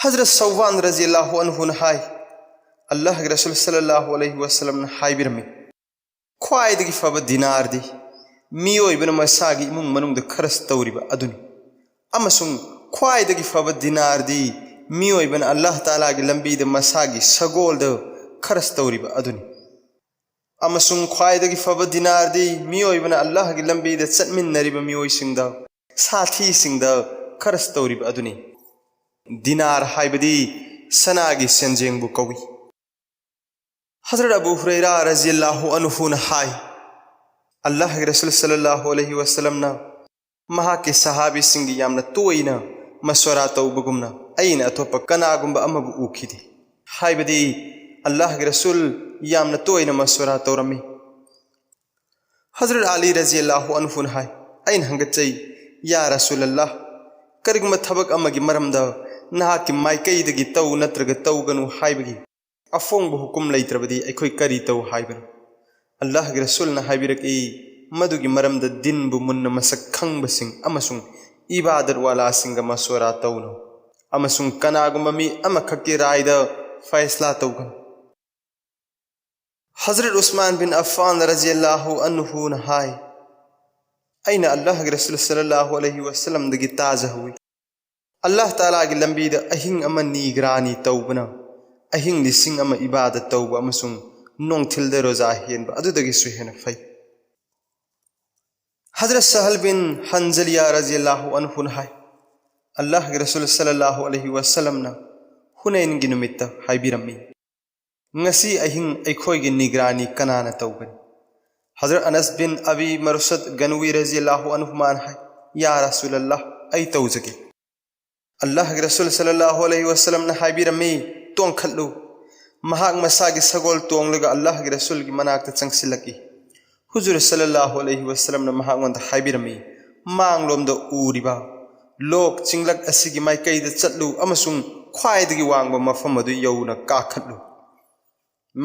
ꯍꯖꯔꯠ ꯁꯧꯕꯥꯟ ꯔꯖꯤꯌꯜꯂꯥꯍꯨ ꯑꯟꯍꯨꯅ ꯍꯥꯏ, ꯑꯜꯂꯥꯍꯒꯤ ꯔꯁꯨꯜ ꯁꯜꯂꯜꯂꯥꯍꯨ ꯑꯂꯩꯍꯤ ꯋꯁꯜꯂꯝꯅ ꯍꯥꯏꯕꯤꯔꯝꯃꯤ, ꯈ꯭ꯋꯥꯏꯗꯒꯤ ꯐꯕ ꯗꯤꯅꯥꯔꯗꯤ ꯃꯤꯑꯣꯏꯕꯅ ꯃꯁꯥꯒꯤ ꯏꯃꯨꯡ ꯃꯅꯨꯡꯗ ꯈꯔꯆ ꯇꯧꯔꯤꯕ ꯑꯗꯨꯅꯤ, ꯑꯃꯁꯨꯡ ꯈ꯭ꯋꯥꯏꯗꯒꯤ ꯐꯕ ꯗꯤꯅꯥꯔꯗꯤ ꯃꯤꯑꯣꯏꯕꯅ ꯑꯜꯂꯥꯍ ꯇꯥꯂꯥꯒꯤ ꯂꯝꯕꯤꯗ ꯃꯁꯥꯒꯤ ꯁꯒꯣꯜꯗ ꯈꯔꯆ ꯇꯧꯔꯤꯕ ꯑꯗꯨꯅꯤ, ꯑꯃꯁꯨꯡ ꯈ꯭ꯋꯥꯏꯗꯒꯤ ꯐꯕ ꯗꯤꯅꯥꯔꯗꯤ ꯃꯤꯑꯣꯏꯕꯅ ꯑꯜꯂꯥꯍꯒꯤ ꯂꯝꯕꯤꯗ ꯆꯠꯃꯤꯟꯅꯔꯤꯕ ꯃꯤꯑꯣꯏꯁꯤꯡꯗ, ꯁꯥꯊꯤꯁꯤꯡꯗ ꯈꯔꯆ ꯇꯧꯔꯤꯕ ꯑꯗꯨꯅꯤ꯫ ꯗꯤꯅꯥꯔ ꯍꯥꯏꯕꯗꯤ ꯁꯅꯥꯒꯤ ꯁꯦꯟꯖꯦꯡꯕꯨ ꯀꯧꯏ꯫ ꯍꯖꯔꯠ ꯑꯕꯨ ꯍꯨꯔꯩꯔꯥ ꯔꯖꯤꯌꯜꯂꯥꯍꯨ ꯑꯟꯍꯨꯅ ꯍꯥꯏ, ꯑꯜꯂꯥꯍꯒꯤ ꯔꯁꯨꯜ ꯁꯜꯂꯜꯂꯥꯍꯨ ꯑꯂꯩꯍꯤ ꯋꯁꯜꯂꯝꯅ ꯃꯍꯥꯛꯀꯤ ꯁꯍꯥꯕꯤꯁꯤꯡꯒꯤ ꯌꯥꯝꯅ ꯇꯣꯏꯅ ꯃꯁꯋꯔꯥ ꯇꯧꯕꯒꯨꯝꯅ ꯑꯩꯅ ꯑꯇꯣꯞꯄ ꯀꯅꯥꯒꯨꯝꯕ ꯑꯃꯕꯨ ꯎꯈꯤꯗꯦ꯫ ꯍꯥꯏꯕꯗꯤ, ꯑꯜꯂꯥꯍꯒꯤ ꯔꯁꯨꯜ ꯌꯥꯝꯅ ꯇꯣꯏꯅ ꯃꯁꯋꯔꯥ ꯇꯧꯔꯝꯃꯤ꯫ ꯍꯖꯔꯠ ꯑꯂꯤ ꯔꯖꯤꯌꯜꯂꯥꯍꯨ ꯑꯟꯍꯨꯅ ꯍꯥꯏ, ꯑꯩꯅ ꯍꯪꯒꯠꯆꯩ, "ꯌꯥ ꯔꯁꯨꯂꯜꯂꯥꯍ, ꯀꯔꯤꯒꯨꯝꯕ ꯊꯕꯛ ꯑꯃꯒꯤ ꯃꯔꯝꯗ ꯅꯍꯥꯛꯀꯤ ꯃꯥꯏꯀꯩꯗꯒꯤ ꯇꯧ ꯅꯠꯇ꯭ꯔꯒ ꯇꯧꯒꯅꯨ ꯍꯥꯏꯕꯒꯤ ꯑꯐꯣꯡꯕ ꯍꯨꯀꯨꯝ ꯂꯩꯇ꯭ꯔꯕꯗꯤ ꯑꯩꯈꯣꯏ ꯀꯔꯤ ꯇꯧ ꯍꯥꯏꯕꯅꯣ?" ꯑꯜꯂꯥꯍꯒꯤ ꯔꯁꯨꯜꯅ ꯍꯥꯏꯕꯤꯔꯛꯏ, "ꯃꯗꯨꯒꯤ ꯃꯔꯝꯗ ꯗꯤꯟꯕꯨ ꯃꯨꯟꯅ ꯃꯁꯛ ꯈꯪꯕꯁꯤꯡ ꯑꯃꯁꯨꯡ ꯏꯕꯥꯗꯠ ꯋꯥꯂꯥꯁꯤꯡꯒ ꯃꯁꯋꯔꯥ ꯇꯧꯅꯧ, ꯑꯃꯁꯨꯡ ꯀꯅꯥꯒꯨꯝꯕ ꯃꯤ ꯑꯃꯈꯛꯀꯤ ꯔꯥꯏꯗ ꯐꯩꯁꯂꯥ ꯇꯧꯒꯅꯨ"꯫ ꯍꯖꯔꯠ ꯎꯁꯃꯥꯟ ꯕꯤꯟ ꯑꯐꯐꯥꯟ ꯔꯖꯤꯌꯜꯂꯥꯍꯨ ꯑꯟꯍꯨꯅ ꯍꯥꯏ, ꯑꯩꯅ ꯑꯜꯂꯥꯍꯒꯤ ꯔꯁꯨꯜ ꯁꯜꯂꯜꯂꯥꯍꯨ ꯑꯂꯩꯍꯤ ꯋꯁꯜꯂꯝꯗꯒꯤ ꯇꯥꯖꯍꯧꯏ, ꯑꯜꯂꯥꯍ ꯇꯥꯂꯥꯒꯤ ꯂꯝꯕꯤꯗ ꯑꯍꯤꯡ ꯑꯃ ꯅꯤꯒ꯭ꯔꯥꯅꯤ ꯇꯧꯕꯅ ꯑꯍꯤꯡ ꯂꯤꯁꯤꯡ ꯑꯃ ꯏꯕꯥꯗ ꯇꯧꯕ ꯑꯃꯁꯨꯡ ꯅꯣꯡꯊꯤꯜꯗ ꯔꯣꯖꯥ ꯍꯦꯟꯕ ꯑꯗꯨꯗꯒꯤꯁꯨ ꯍꯦꯟꯅ ꯐꯩ꯫ ꯍꯖꯔꯠ ꯁꯍꯜ ꯕꯤꯟ ꯍꯟꯖꯂꯤꯌꯥ ꯔꯖꯤꯌꯜꯂꯥꯍꯨ ꯑꯟꯍꯨꯅ ꯍꯥꯏ, ꯑꯜꯂꯥꯍꯒꯤ ꯔꯁꯨꯜ ꯁꯜꯂꯜꯂꯥꯍꯨ ꯑꯂꯩꯍꯤ ꯋꯁꯜꯂꯝꯅ ꯍꯨꯅꯩꯟꯒꯤ ꯅꯨꯃꯤꯠꯇ ꯍꯥꯏꯕꯤꯔꯝꯃꯤ, "ꯉꯁꯤ ꯑꯍꯤꯡ ꯑꯩꯈꯣꯏꯒꯤ ꯅꯤꯒ꯭ꯔꯥꯅꯤ ꯀꯅꯥꯅ ꯇꯧꯒꯅꯤ?" ꯍꯖꯔꯠ ꯑꯅꯁ ꯕꯤꯟ ꯑꯕꯤ ꯃꯔꯁꯗ ꯒꯅꯋꯤ ꯔꯖꯤꯌꯜꯂꯥꯍꯨ ꯑꯟꯍꯨꯃꯥꯅ ꯍꯥꯏ, "ꯌꯥ ꯔꯁꯨꯂꯜꯂꯥꯍ, ꯑꯩ ꯇꯧꯖꯒꯦ꯫" ꯑꯜꯂꯥꯍꯒꯤ ꯔꯁꯨꯜ ꯁꯜꯂꯜꯂꯥꯍꯨ ꯑꯂꯩꯍꯤ ꯋꯁꯜꯂꯝꯅ ꯍꯥꯏꯕꯤꯔꯝꯃꯤ, "ꯇꯣꯡꯈꯠꯂꯨ꯫" ꯃꯍꯥꯛ ꯃꯁꯥꯒꯤ ꯁꯒꯣꯜ ꯇꯣꯡꯂꯒ ꯑꯜꯂꯥꯍꯒꯤ ꯔꯁꯨꯜꯒꯤ ꯃꯅꯥꯛꯇ ꯆꯪꯁꯤꯜꯂꯛꯏ꯫ ꯍꯨꯖꯨꯔ ꯁꯜꯂꯜꯂꯥꯍꯨ ꯑꯂꯩꯍꯤ ꯋꯁꯜꯂꯝꯅ ꯃꯍꯥꯛꯉꯣꯟꯗ ꯍꯥꯏꯕꯤꯔꯝꯃꯤ, "ꯃꯥꯡꯂꯣꯝꯗ ꯎꯔꯤꯕ ꯂꯣꯛ ꯆꯤꯡꯂꯛ ꯑꯁꯤꯒꯤ ꯃꯥꯏꯀꯩꯗ ꯆꯠꯂꯨ ꯑꯃꯁꯨꯡ ꯈ꯭ꯋꯥꯏꯗꯒꯤ ꯋꯥꯡꯕ ꯃꯐꯝ ꯑꯗꯨ ꯌꯧꯅ ꯀꯥꯈꯠꯂꯨ꯫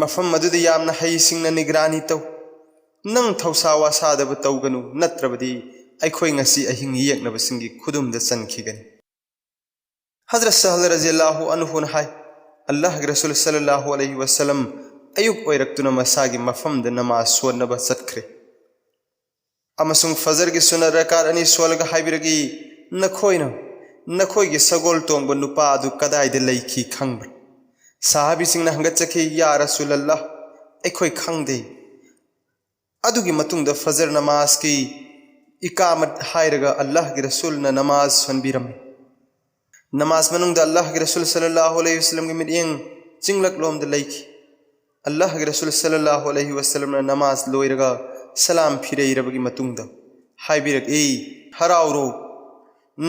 ꯃꯐꯝ ꯑꯗꯨꯗ ꯌꯥꯝꯅ ꯍꯩꯁꯤꯡꯅ ꯅꯤꯒ꯭ꯔꯥꯅꯤ ꯇꯧ꯫ ꯅꯪ ꯊꯧꯁꯥ ꯋꯥꯁꯥꯗꯕ ꯇꯧꯒꯅꯨ, ꯅꯠꯇ꯭ꯔꯕꯗꯤ ꯑꯩꯈꯣꯏ ꯉꯁꯤ ꯑꯍꯤꯡ ꯌꯦꯛꯅꯕꯁꯤꯡꯒꯤ ꯈꯨꯗꯨꯝꯗ ꯆꯟꯈꯤꯒꯅꯤ꯫" ꯍꯖꯔꯠ ꯁꯍꯜ ꯔꯖꯤꯌꯜꯂꯥꯍꯨ ꯑꯟꯍꯨꯅ ꯍꯥꯏ, ꯑꯜꯂꯥꯍꯒꯤ ꯔꯁꯨꯜ ꯁꯜꯂꯜꯂꯥꯍꯨ ꯑꯂꯩꯍꯤ ꯋꯁꯜꯂꯝ ꯑꯌꯨꯛ ꯑꯣꯏꯔꯛꯇꯨꯅ ꯃꯁꯥꯒꯤ ꯃꯐꯝꯗ ꯅꯃꯥꯖ ꯁꯣꯟꯅꯕ ꯆꯠꯈ꯭ꯔꯦ꯫ ꯑꯃꯁꯨꯡ ꯐꯖꯔꯒꯤ ꯁꯨꯟꯅꯠ ꯔꯀꯥꯠ ꯑꯅꯤ ꯁꯣꯜꯂꯒ ꯍꯥꯏꯕꯤꯔꯛꯏ, "ꯅꯈꯣꯏꯅ ꯅꯈꯣꯏꯒꯤ ꯁꯒꯣꯜ ꯇꯣꯡꯕ ꯅꯨꯄꯥ ꯑꯗꯨ ꯀꯗꯥꯏꯗ ꯂꯩꯈꯤ ꯈꯪꯕ꯭ꯔꯥ?" ꯁꯍꯥꯕꯤꯁꯤꯡꯅ ꯍꯪꯒꯠꯆꯈꯤ, "ꯌꯥ ꯔꯁꯨꯂꯜꯂꯥꯍ, ꯑꯩꯈꯣꯏ ꯈꯪꯗꯦ꯫" ꯑꯗꯨꯒꯤ ꯃꯇꯨꯡꯗ ꯐꯖꯔ ꯅꯃꯥꯖꯀꯤ ꯏꯀꯥꯃꯠ ꯍꯥꯏꯔꯒ ꯑꯜꯂꯥꯍꯒꯤ ꯔꯁꯨꯜꯅ ꯅꯃꯥꯖ ꯁꯣꯟꯕꯤꯔꯝꯃꯤ꯫ ꯅꯃꯥꯖ ꯃꯅꯨꯡꯗ ꯑꯜꯂꯥꯍꯒꯤ ꯔꯁꯨꯜ ꯁꯜꯂꯜꯂꯥꯍꯨ ꯑꯂꯩꯍꯤ ꯋꯁꯜꯂꯝꯒꯤ ꯃꯤꯠꯌꯦꯡ ꯆꯤꯡꯂꯛꯂꯣꯝꯗ ꯂꯩꯈꯤ꯫ ꯑꯜꯂꯥꯍꯒꯤ ꯔꯁꯨꯜ ꯁꯜꯂꯜꯂꯥꯍꯨ ꯑꯂꯩꯍꯤ ꯋꯁꯜꯂꯝꯅ ꯅꯃꯥꯖ ꯂꯣꯏꯔꯒ ꯁꯂꯥꯝ ꯐꯤꯔꯩꯔꯕꯒꯤ ꯃꯇꯨꯡꯗ ꯍꯥꯏꯕꯤꯔꯛꯏ, "ꯍꯔꯥꯎꯔꯣ,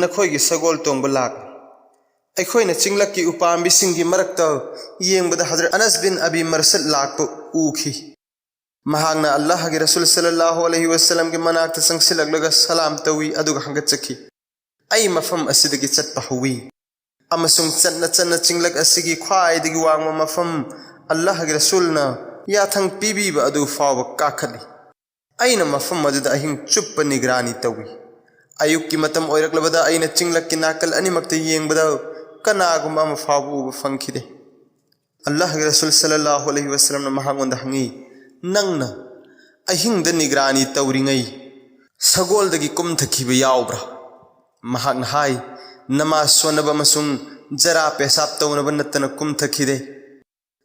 ꯅꯈꯣꯏꯒꯤ ꯁꯒꯣꯜ ꯇꯣꯡꯕ ꯂꯥꯛꯂꯦ꯫" ꯑꯩꯈꯣꯏꯅ ꯆꯤꯡꯂꯛꯀꯤ ꯎꯄꯥꯝꯕꯤꯁꯤꯡꯒꯤ ꯃꯔꯛꯇ ꯌꯦꯡꯕꯗ ꯍꯖꯔꯠ ꯑꯅꯁ ꯕꯤꯟ ꯑꯕꯤ ꯃꯔꯁꯗ ꯂꯥꯛꯄ ꯎꯈꯤ꯫ ꯃꯍꯥꯛꯅ ꯑꯜꯂꯥꯍꯒꯤ ꯔꯁꯨꯜ ꯁꯜꯂꯜꯂꯥꯍꯨ ꯑꯂꯩꯍꯤ ꯋꯁꯜꯂꯝꯒꯤ ꯃꯅꯥꯛꯇ ꯆꯪꯁꯤꯜꯂꯛꯂꯒ ꯁꯂꯥꯝ ꯇꯧꯏ, ꯑꯗꯨꯒ ꯍꯪꯒꯠꯆꯈꯤ, "ꯑꯩ ꯃꯐꯝ ꯑꯁꯤꯗꯒꯤ ꯆꯠꯄ ꯍꯧꯏ ꯑꯃꯁꯨꯡ ꯆꯠꯅ ꯆꯠꯅ ꯆꯤꯡꯂꯛ ꯑꯁꯤꯒꯤ ꯈ꯭ꯋꯥꯏꯗꯒꯤ ꯋꯥꯡꯕ ꯃꯐꯝ ꯑꯜꯂꯥꯍꯒꯤ ꯔꯁꯨꯜꯅ ꯌꯥꯊꯪ ꯄꯤꯕꯤꯕ ꯑꯗꯨ ꯐꯥꯎꯕ ꯀꯥꯈꯠꯂꯤ꯫ ꯑꯩꯅ ꯃꯐꯝ ꯑꯗꯨꯗ ꯑꯍꯤꯡ ꯆꯨꯞꯄ ꯅꯤꯒ꯭ꯔꯥꯅꯤ ꯇꯧꯏ꯫ ꯑꯌꯨꯛꯀꯤ ꯃꯇꯝ ꯑꯣꯏꯔꯛꯂꯕꯗ ꯑꯩꯅ ꯆꯤꯡꯂꯛꯀꯤ ꯅꯥꯀꯜ ꯑꯅꯤꯃꯛꯇ ꯌꯦꯡꯕꯗ ꯀꯅꯥꯒꯨꯝꯕ ꯑꯃ ꯐꯥꯎꯕ ꯎꯕ ꯐꯪꯈꯤꯗꯦ꯫" ꯑꯜꯂꯥꯍꯒꯤ ꯔꯁꯨꯜ ꯁꯜꯂꯜꯂꯥꯍꯨ ꯑꯂꯩꯍꯤ ꯋꯁꯜꯂꯝꯅ ꯃꯍꯥꯛꯉꯣꯟꯗ ꯍꯪꯉꯤ, "ꯅꯪꯅ ꯑꯍꯤꯡꯗ ꯅꯤꯒ꯭ꯔꯥꯅꯤ ꯇꯧꯔꯤꯉꯩ ꯁꯒꯣꯜꯗꯒꯤ ꯀꯨꯝꯊꯈꯤꯕ ꯌꯥꯎꯕ꯭ꯔꯥ?" ꯃꯍꯥꯛꯅ ꯍꯥꯏ, "ꯅꯃꯥꯖ ꯁꯣꯟꯅꯕ ꯑꯃꯁꯨꯡ ꯖꯔꯥ ꯄꯦꯁꯥꯞ ꯇꯧꯅꯕ ꯅꯠꯇꯅ ꯀꯨꯝꯊꯈꯤꯗꯦ꯫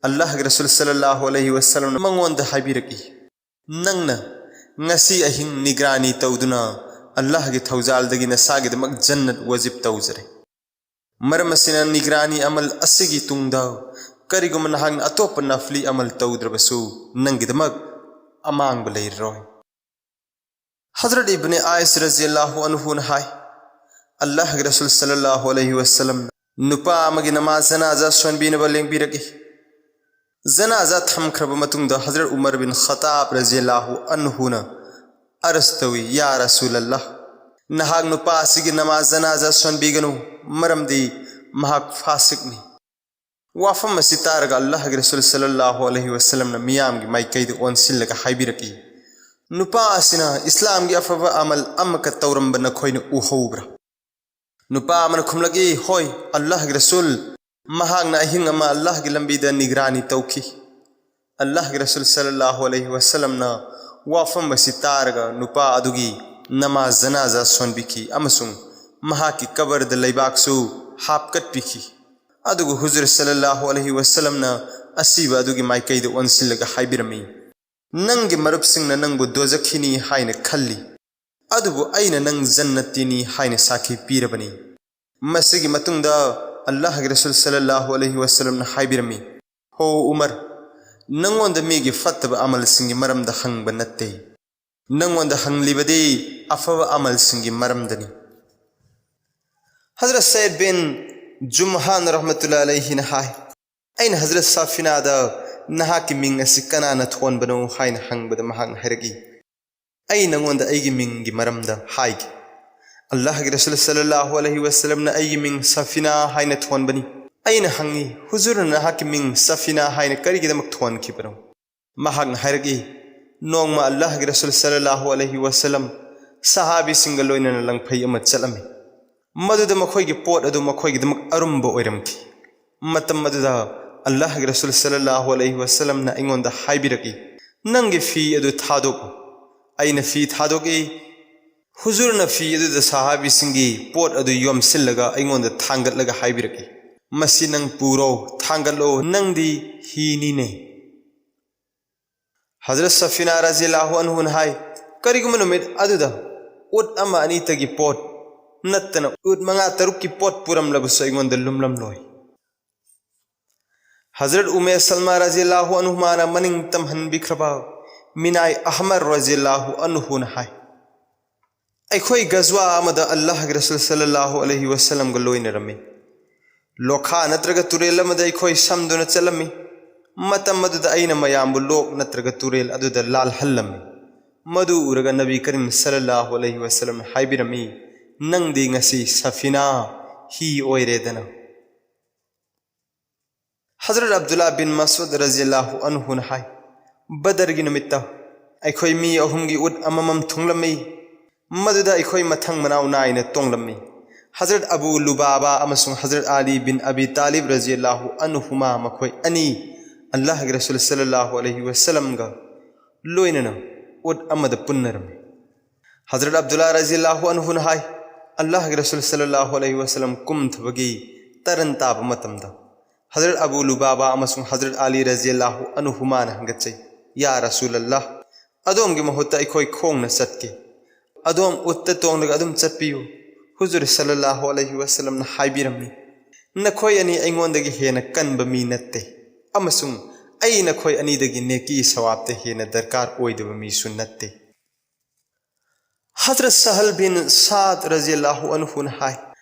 ꯑꯜꯂꯥꯍꯒꯤ ꯔꯁꯨꯜ ꯁꯜꯂꯜꯂꯥꯍꯨ ꯑꯂꯩꯍꯤ ꯋꯥꯁꯜꯂꯝꯅ ꯃꯉꯣꯟꯗ ꯍꯥꯏꯕꯤꯔꯛꯏ, "ꯅꯪꯅ ꯉꯁꯤ ꯑꯍꯤꯡ ꯅꯤꯒ꯭ꯔꯥꯅꯤ ꯇꯧꯗꯨꯅ ꯑꯜꯂꯥꯍꯒꯤ ꯊꯧꯖꯥꯜꯗꯒꯤ ꯅꯁꯥꯒꯤꯗꯃꯛ ꯖꯟꯅꯠ ꯋꯥꯖꯤꯕ ꯇꯧꯖꯔꯦ꯫ ꯃꯔꯝ ꯑꯁꯤꯅ ꯅꯤꯒ꯭ꯔꯥꯅꯤ ꯑꯃꯜ ꯑꯁꯤꯒꯤ ꯇꯨꯡꯗ ꯀꯔꯤꯒꯨꯝꯕ ꯅꯍꯥꯛꯅ ꯑꯇꯣꯞꯄ ꯅꯐꯂꯤ ꯑꯃꯜ ꯇꯧꯗ꯭ꯔꯕꯁꯨ ꯅꯪꯒꯤꯗꯃꯛ ꯑꯃꯥꯡꯕ ꯂꯩꯔꯔꯣꯏ"꯫ ꯍꯖꯔꯠ ꯏꯕꯅꯦ ꯑꯥꯏꯁ ꯔꯖꯤꯌꯜꯂꯥꯍꯨ ꯑꯟꯍꯨꯅ ꯍꯥꯏ, ꯑꯜꯂꯥꯍꯒꯤ ꯔꯁꯨꯜ ꯁꯜꯂꯜꯂꯥꯍꯨ ꯑꯂꯩꯍꯤ ꯋꯥꯁꯜꯂꯝꯅ ꯅꯨꯄꯥ ꯑꯃꯒꯤ ꯅꯃꯥꯖ ꯖꯅꯥꯖꯥ ꯁꯣꯟꯕꯤꯅꯕ ꯂꯦꯡꯕꯤꯔꯛꯏ꯫ ꯖꯅꯥꯖꯥ ꯊꯝꯈ꯭ꯔꯕ ꯃꯇꯨꯡꯗ ꯍꯖꯔꯠ ꯎꯃꯔ ꯕꯤꯟ ꯈꯠꯇꯥꯕ ꯔꯖꯤꯌꯜꯂꯥꯍꯨ ꯑꯟꯍꯨꯅ ꯑꯔꯖ ꯇꯧꯏ, "ꯌꯥ ꯔꯁꯨꯂꯜꯂꯥꯍ, ꯅꯍꯥꯛ ꯅꯨꯄꯥ ꯑꯁꯤꯒꯤ ꯅꯃꯥꯖ ꯖꯅꯥꯖꯥ ꯁꯣꯟꯕꯤꯒꯅꯨ, ꯃꯔꯝꯗꯤ ꯃꯍꯥꯛ ꯐꯥꯁꯤꯛꯅꯤ"꯫ ꯋꯥꯐꯝ ꯑꯁꯤ ꯇꯥꯔꯒ ꯑꯜꯂꯥꯍꯒꯤ ꯔꯁꯨꯜ ꯁꯜꯂꯜꯂꯥꯍꯨ ꯑꯂꯩꯍꯤ ꯋꯥꯁꯜꯂꯝꯅ ꯃꯤꯌꯥꯝꯒꯤ ꯃꯥꯏꯀꯩꯗ ꯑꯣꯟꯁꯤꯜꯂꯒ ꯍꯥꯏꯕꯤꯔꯛꯏ, "ꯅꯨꯄꯥ ꯑꯁꯤꯅ ꯏꯁꯂꯥꯝꯒꯤ ꯑꯐꯕ ꯑꯃꯜ ꯑꯃꯈꯛ ꯇꯧꯔꯝꯕ ꯅꯈꯣꯏꯅ ꯎꯍꯧꯕ꯭ꯔꯥ?" ꯅꯨꯄꯥ ꯑꯃꯅ ꯈꯨꯝꯂꯛꯏ, "ꯍꯣꯏ, ꯑꯜꯂꯥꯍꯒꯤ ꯔꯁꯨꯜ, ꯃꯍꯥꯛꯅ ꯑꯍꯤꯡ ꯑꯃ ꯑꯜꯂꯥꯍꯒꯤ ꯂꯝꯕꯤꯗ ꯅꯤꯒ꯭ꯔꯥꯅꯤ ꯇꯧꯈꯤ"꯫ ꯑꯜꯂꯥꯍꯒꯤ ꯔꯁꯨꯜ ꯁꯜꯂꯜꯂꯥꯍꯨ ꯑꯂꯩꯍꯤ ꯋꯥꯁꯜꯂꯝꯅ ꯋꯥꯐꯝ ꯑꯁꯤ ꯇꯥꯔꯒ ꯅꯨꯄꯥ ꯑꯗꯨꯒꯤ ꯅꯃꯥꯖ ꯖꯅꯥꯖꯥ ꯁꯣꯟꯕꯤꯈꯤ ꯑꯃꯁꯨꯡ ꯃꯍꯥꯛꯀꯤ ꯀꯕꯔꯗ ꯂꯩꯕꯥꯛꯁꯨ ꯍꯥꯞꯀꯠꯄꯤꯈꯤ꯫ ꯑꯗꯨꯒ ꯍꯨꯖꯨꯔ ꯁꯜꯂꯜꯂꯥꯍꯨ ꯑꯂꯩꯍꯤ ꯋꯥꯁꯜꯂꯝꯅ ꯑꯁꯤꯕ ꯑꯗꯨꯒꯤ ꯃꯥꯏꯀꯩꯗ ꯑꯣꯟꯁꯤꯜꯂꯒ ꯍꯥꯏꯕꯤꯔꯝꯃꯤ, "ꯅꯪꯒꯤ ꯃꯔꯨꯞꯁꯤꯡꯅ ꯅꯪꯕꯨ ꯗꯣꯖꯈꯤꯅꯤ ꯍꯥꯏꯅ ꯈꯜꯂꯤ, ꯑꯗꯨꯕꯨ ꯑꯩꯅ ꯅꯪ ꯖꯟꯅꯇꯤꯅꯤ ꯍꯥꯏꯅ ꯁꯥꯈꯤ ꯄꯤꯔꯕꯅꯤ"꯫ ꯃꯁꯤꯒꯤ ꯃꯇꯨꯡꯗ ꯑꯜꯂꯥꯍꯒꯤ ꯔꯁꯨꯜ ꯁꯜꯂꯜꯂꯥꯍꯨ ꯑꯂꯩꯍꯤ ꯋꯥꯁꯜꯂꯝꯅ ꯍꯥꯏꯕꯤꯔꯝꯃꯤ, "ꯍꯣ ꯎꯃꯔ, ꯅꯪꯉꯣꯟꯗ ꯃꯤꯒꯤ ꯐꯠꯇꯕ ꯑꯃꯜꯁꯤꯡꯒꯤ ꯃꯔꯝꯗ ꯍꯪꯕ ꯅꯠꯇꯦ, ꯅꯪꯉꯣꯟꯗ ꯍꯪꯂꯤꯕꯗꯤ ꯑꯐꯕ ꯑꯃꯜꯁꯤꯡꯒꯤ ꯃꯔꯝꯗꯅꯤ"꯫ ꯍꯖꯔꯠ ꯁꯌꯤꯗ ꯕꯤꯟ ꯖꯨꯝꯍꯥꯟ ꯔꯍꯃꯇꯨꯜꯂꯥꯍꯤ ꯑꯂꯩꯍꯤꯅ ꯍꯥꯏ, ꯑꯩꯅ ꯍꯖꯔꯠ ꯁꯥꯐꯤꯅꯥꯗ, "ꯅꯍꯥꯛꯀꯤ ꯃꯤꯡ ꯑꯁꯤ ꯀꯅꯥꯅ ꯊꯣꯟꯕꯅꯣ?" ꯍꯥꯏꯅ ꯍꯪꯕꯗ ꯃꯍꯥꯛꯅ ꯍꯥꯏꯔꯛꯏ, "ꯑꯩ ꯅꯉꯣꯟꯗ ꯑꯩꯒꯤ ꯃꯤꯡꯒꯤ ꯃꯔꯝꯗ ꯍꯥꯏꯒꯦ꯫ ꯑꯜꯂꯥꯍꯒꯤ ꯔꯁꯨꯜ ꯁꯜꯂꯜꯂꯥꯍꯨ ꯑꯂꯩꯍꯤ ꯋꯥꯁꯜꯂꯝꯅ ꯑꯩꯒꯤ ꯃꯤꯡ ꯁꯥꯐꯤꯅꯥ ꯍꯥꯏꯅ ꯊꯣꯟꯕꯅꯤ"꯫ ꯑꯩꯅ ꯍꯪꯉꯤ, "ꯍꯨꯖꯨꯔꯅ ꯅꯍꯥꯛꯀꯤ ꯃꯤꯡ ꯁꯥꯐꯤꯅꯥ ꯍꯥꯏꯅ ꯀꯔꯤꯒꯤꯗꯃꯛ ꯊꯣꯟꯈꯤꯕꯅꯣ?" ꯃꯍꯥꯛꯅ ꯍꯥꯏꯔꯛꯏ, "ꯅꯣꯡꯃ ꯑꯜꯂꯥꯍꯒꯤ ꯔꯁꯨꯜ ꯁꯜꯂꯜꯂꯥꯍꯨ ꯑꯂꯩꯍꯤ ꯋꯥꯁꯜꯂꯝ ꯁꯍꯥꯕꯤꯁꯤꯡꯒ ꯂꯣꯏꯅꯅ ꯂꯪꯐꯩ ꯑꯃ ꯆꯠꯂꯝꯃꯤ꯫ ꯃꯗꯨꯗ ꯃꯈꯣꯏꯒꯤ ꯄꯣꯠ ꯑꯗꯨ ꯃꯈꯣꯏꯒꯤꯗꯃꯛ ꯑꯔꯨꯝꯕ ꯑꯣꯏꯔꯝꯈꯤ꯫ ꯃꯇꯝ ꯑꯗꯨꯗ ꯑꯜꯂꯥꯍꯒꯤ ꯔꯁꯨꯜ ꯁꯜꯂꯜꯂꯥꯍꯨ ꯑꯂꯩꯍꯤ ꯋꯥꯁꯜꯂꯝꯅ ꯑꯩꯉꯣꯟꯗ ꯍꯥꯏꯕꯤꯔꯛꯏ, 'ꯅꯪꯒꯤ ꯐꯤ ꯑꯗꯨ ꯊꯥꯗꯣꯛꯎ.' ꯑꯩꯅ ꯐꯤ ꯊꯥꯗꯣꯛꯏ꯫ ꯍꯨꯖꯨꯔꯅ ꯐꯤ ꯑꯗꯨꯗ ꯁꯍꯥꯕꯤꯁꯤꯡꯒꯤ ꯄꯣꯠ ꯑꯗꯨ ꯌꯣꯝꯁꯤꯜꯂꯒ ꯑꯩꯉꯣꯟꯗ ꯊꯥꯡꯒꯠꯂꯒ ꯍꯥꯏꯕꯤꯔꯛꯏ, "ꯃꯁꯤ ꯅꯪ ꯄꯨꯔꯣ, ꯊꯥꯡꯒꯠꯂꯣ, ꯅꯪꯗꯤ ꯍꯤꯅꯤꯅꯦ"꯫ ꯍꯖꯔꯠ ꯁꯐꯤꯅꯥ ꯔꯖꯤꯌꯜꯂꯥꯍꯨ ꯑꯟꯍꯨꯅ ꯍꯥꯏ, "ꯀꯔꯤꯒꯨꯝꯕ ꯅꯨꯃꯤꯠ ꯑꯗꯨꯗ ꯎꯠ ꯑꯃ ꯑꯅꯤꯇꯒꯤ ꯄꯣꯠ ꯅꯠꯇꯅ ꯎꯠ ꯃꯉꯥ ꯇꯔꯨꯛꯀꯤ ꯄꯣꯠ ꯄꯨꯔꯝꯂꯕꯁꯨ ꯑꯩꯉꯣꯟꯗ ꯂꯨꯝꯂꯝꯂꯣꯏ"꯫ ꯍꯖꯔꯠ ꯎꯝꯃꯦ ꯁꯜꯃꯥ ꯔꯖꯤꯌꯜꯂꯥꯍꯨ ꯑꯟꯍꯨꯃꯥꯅ ꯃꯅꯤꯡ ꯇꯝꯍꯟꯕꯤꯈ꯭ꯔꯕ ꯃꯤꯅꯥꯏ ꯑꯍꯃꯔ ꯔꯖꯤꯌꯜꯂꯥꯍꯨ ꯑꯟꯍꯨꯅ ꯍꯥꯏ, "ꯑꯩꯈꯣꯏ ꯒꯖꯋꯥ ꯑꯃꯗ ꯑꯜꯂꯥꯍꯒꯤ ꯔꯁꯨꯜ ꯁꯜꯂꯜꯂꯥꯍꯨ ꯑꯂꯩꯍꯤ ꯋꯁꯜꯂꯝꯒ ꯂꯣꯏꯅꯔꯝꯃꯤ꯫ ꯂꯣꯈꯥ ꯅꯠꯇ꯭ꯔꯒ ꯇꯨꯔꯦꯜ ꯑꯃꯗ ꯑꯩꯈꯣꯏ ꯁꯝꯗꯨꯅ ꯆꯠꯂꯝꯃꯤ꯫ ꯃꯇꯝ ꯑꯗꯨꯗ ꯑꯩꯅ ꯃꯌꯥꯝꯕꯨ ꯂꯣꯛ ꯅꯠꯇ꯭ꯔꯒ ꯇꯨꯔꯦꯜ ꯑꯗꯨꯗ ꯂꯥꯜꯍꯜꯂꯝꯃꯤ꯫ ꯃꯗꯨ ꯎꯔꯒ ꯅꯕꯤ ꯀꯔꯤꯝ ꯁꯜꯂꯜꯂꯥꯍꯨ ꯑꯂꯩꯍꯤ ꯋꯁꯜꯂꯝꯅ ꯍꯥꯏꯕꯤꯔꯝꯃꯤ, 'ꯅꯪꯗꯤ ꯉꯁꯤ ꯁꯐꯤꯅꯥ, ꯍꯤ ꯑꯣꯏꯔꯦꯗꯅ.'" ꯍꯖꯔꯠ ꯑꯕꯗꯨꯜꯂꯥ ꯕꯤꯟ ꯃꯁꯎꯗ ꯔꯖꯤꯌꯜꯂꯥꯍꯨ ꯑꯟꯍꯨꯅ ꯍꯥꯏ, "ꯕꯗꯔꯒꯤ ꯅꯨꯃꯤꯠꯇ ꯑꯩꯈꯣꯏ ꯃꯤ ꯑꯍꯨꯝꯒꯤ ꯎꯠ ꯑꯃꯃꯝ ꯊꯨꯡꯂꯝꯃꯤ꯫ ꯃꯗꯨꯗ ꯑꯩꯈꯣꯏ ꯃꯊꯪ ꯃꯅꯥꯎ ꯅꯥꯏꯅ ꯇꯣꯡꯂꯝꯃꯤ꯫ ꯍꯖꯔꯠ ꯑꯕꯨ ꯂꯨꯕꯥꯕꯥ ꯑꯃꯁꯨꯡ ꯍꯖꯔꯠ ꯑꯂꯤ ꯕꯤꯟ ꯑꯕꯤ ꯇꯥꯂꯤꯕ ꯔꯖꯤꯌꯜꯂꯥꯍꯨ ꯑꯟꯍꯨꯃꯥ, ꯃꯈꯣꯏ ꯑꯅꯤ ꯑꯜꯂꯥꯍꯒꯤ ꯔꯁꯨꯜ ꯁꯜꯂꯜꯂꯥꯍꯨ ꯑꯂꯩꯍꯤ ꯋꯁꯜꯂꯝꯒ ꯂꯣꯏꯅꯅ ꯎꯠ ꯑꯃꯗ ꯄꯨꯟꯅꯔꯝꯃꯤ"꯫ ꯍꯖꯔꯠ ꯑꯕꯗꯨꯜꯂꯥ ꯔꯖꯤꯌꯜꯂꯥꯍꯨ ꯑꯟꯍꯨꯅ ꯍꯥꯏ, "ꯑꯜꯂꯥꯍꯒꯤ ꯔꯁꯨꯜ ꯁꯜꯂꯜꯂꯥꯍꯨ ꯑꯂꯩꯍꯤ ꯋꯁꯜꯂꯝ ꯀꯨꯝꯊꯕꯒꯤ ꯇꯔꯟ ꯇꯥꯕ ꯃꯇꯝꯗ ꯍꯖꯔꯠ ꯑꯕꯨ ꯂꯨꯕꯥꯕꯥ ꯑꯃꯁꯨꯡ ꯍꯖꯔꯠ ꯑꯂꯤ ꯔꯖꯤꯌꯜꯂꯥꯍꯨ ꯑꯟꯍꯨꯃꯥꯅ ꯍꯪꯒꯠꯆꯩ, 'ꯌꯥ ꯔꯁꯨꯂꯜꯂꯥꯍ, ꯑꯗꯣꯝꯒꯤ ꯃꯍꯨꯠꯇ ꯑꯩꯈꯣꯏ ꯈꯣꯡꯅ ꯆꯠꯀꯦ꯫ ꯑꯗꯣꯝ ꯎꯠꯇ ꯇꯣꯡꯂꯒ ꯑꯗꯨꯝ ꯆꯠꯄꯤꯌꯨ꯫ ꯍꯨꯖꯨꯔ ꯁꯜꯂꯜꯂꯥꯍꯨ ꯑꯂꯩꯍꯤ ꯋꯁꯜꯂꯝꯅ ꯍꯥꯏꯕꯤꯔꯝꯃꯤ, 'ꯅꯈꯣꯏ ꯑꯅꯤ ꯑꯩꯉꯣꯟꯗꯒꯤ ꯍꯦꯟꯅ ꯀꯟꯕ ꯃꯤ ꯅꯠꯇꯦ, ꯑꯃꯁꯨꯡ ꯑꯩ ꯅꯈꯣꯏ ꯑꯅꯤꯗꯒꯤ ꯅꯦꯀꯤ ꯁꯋꯥꯕꯇ ꯍꯦꯟꯅ ꯗꯔꯀꯥꯔ ꯑꯣꯏꯗꯕ ꯃꯤꯁꯨ ꯅꯠꯇꯦ.'" ꯍꯖꯔꯠ ꯁꯍꯜ ꯕꯤꯟ ꯁꯥꯗ ꯔꯖꯤꯌꯜꯂꯥꯍꯨ ꯑꯟꯍꯨꯅ ꯍꯥꯏ,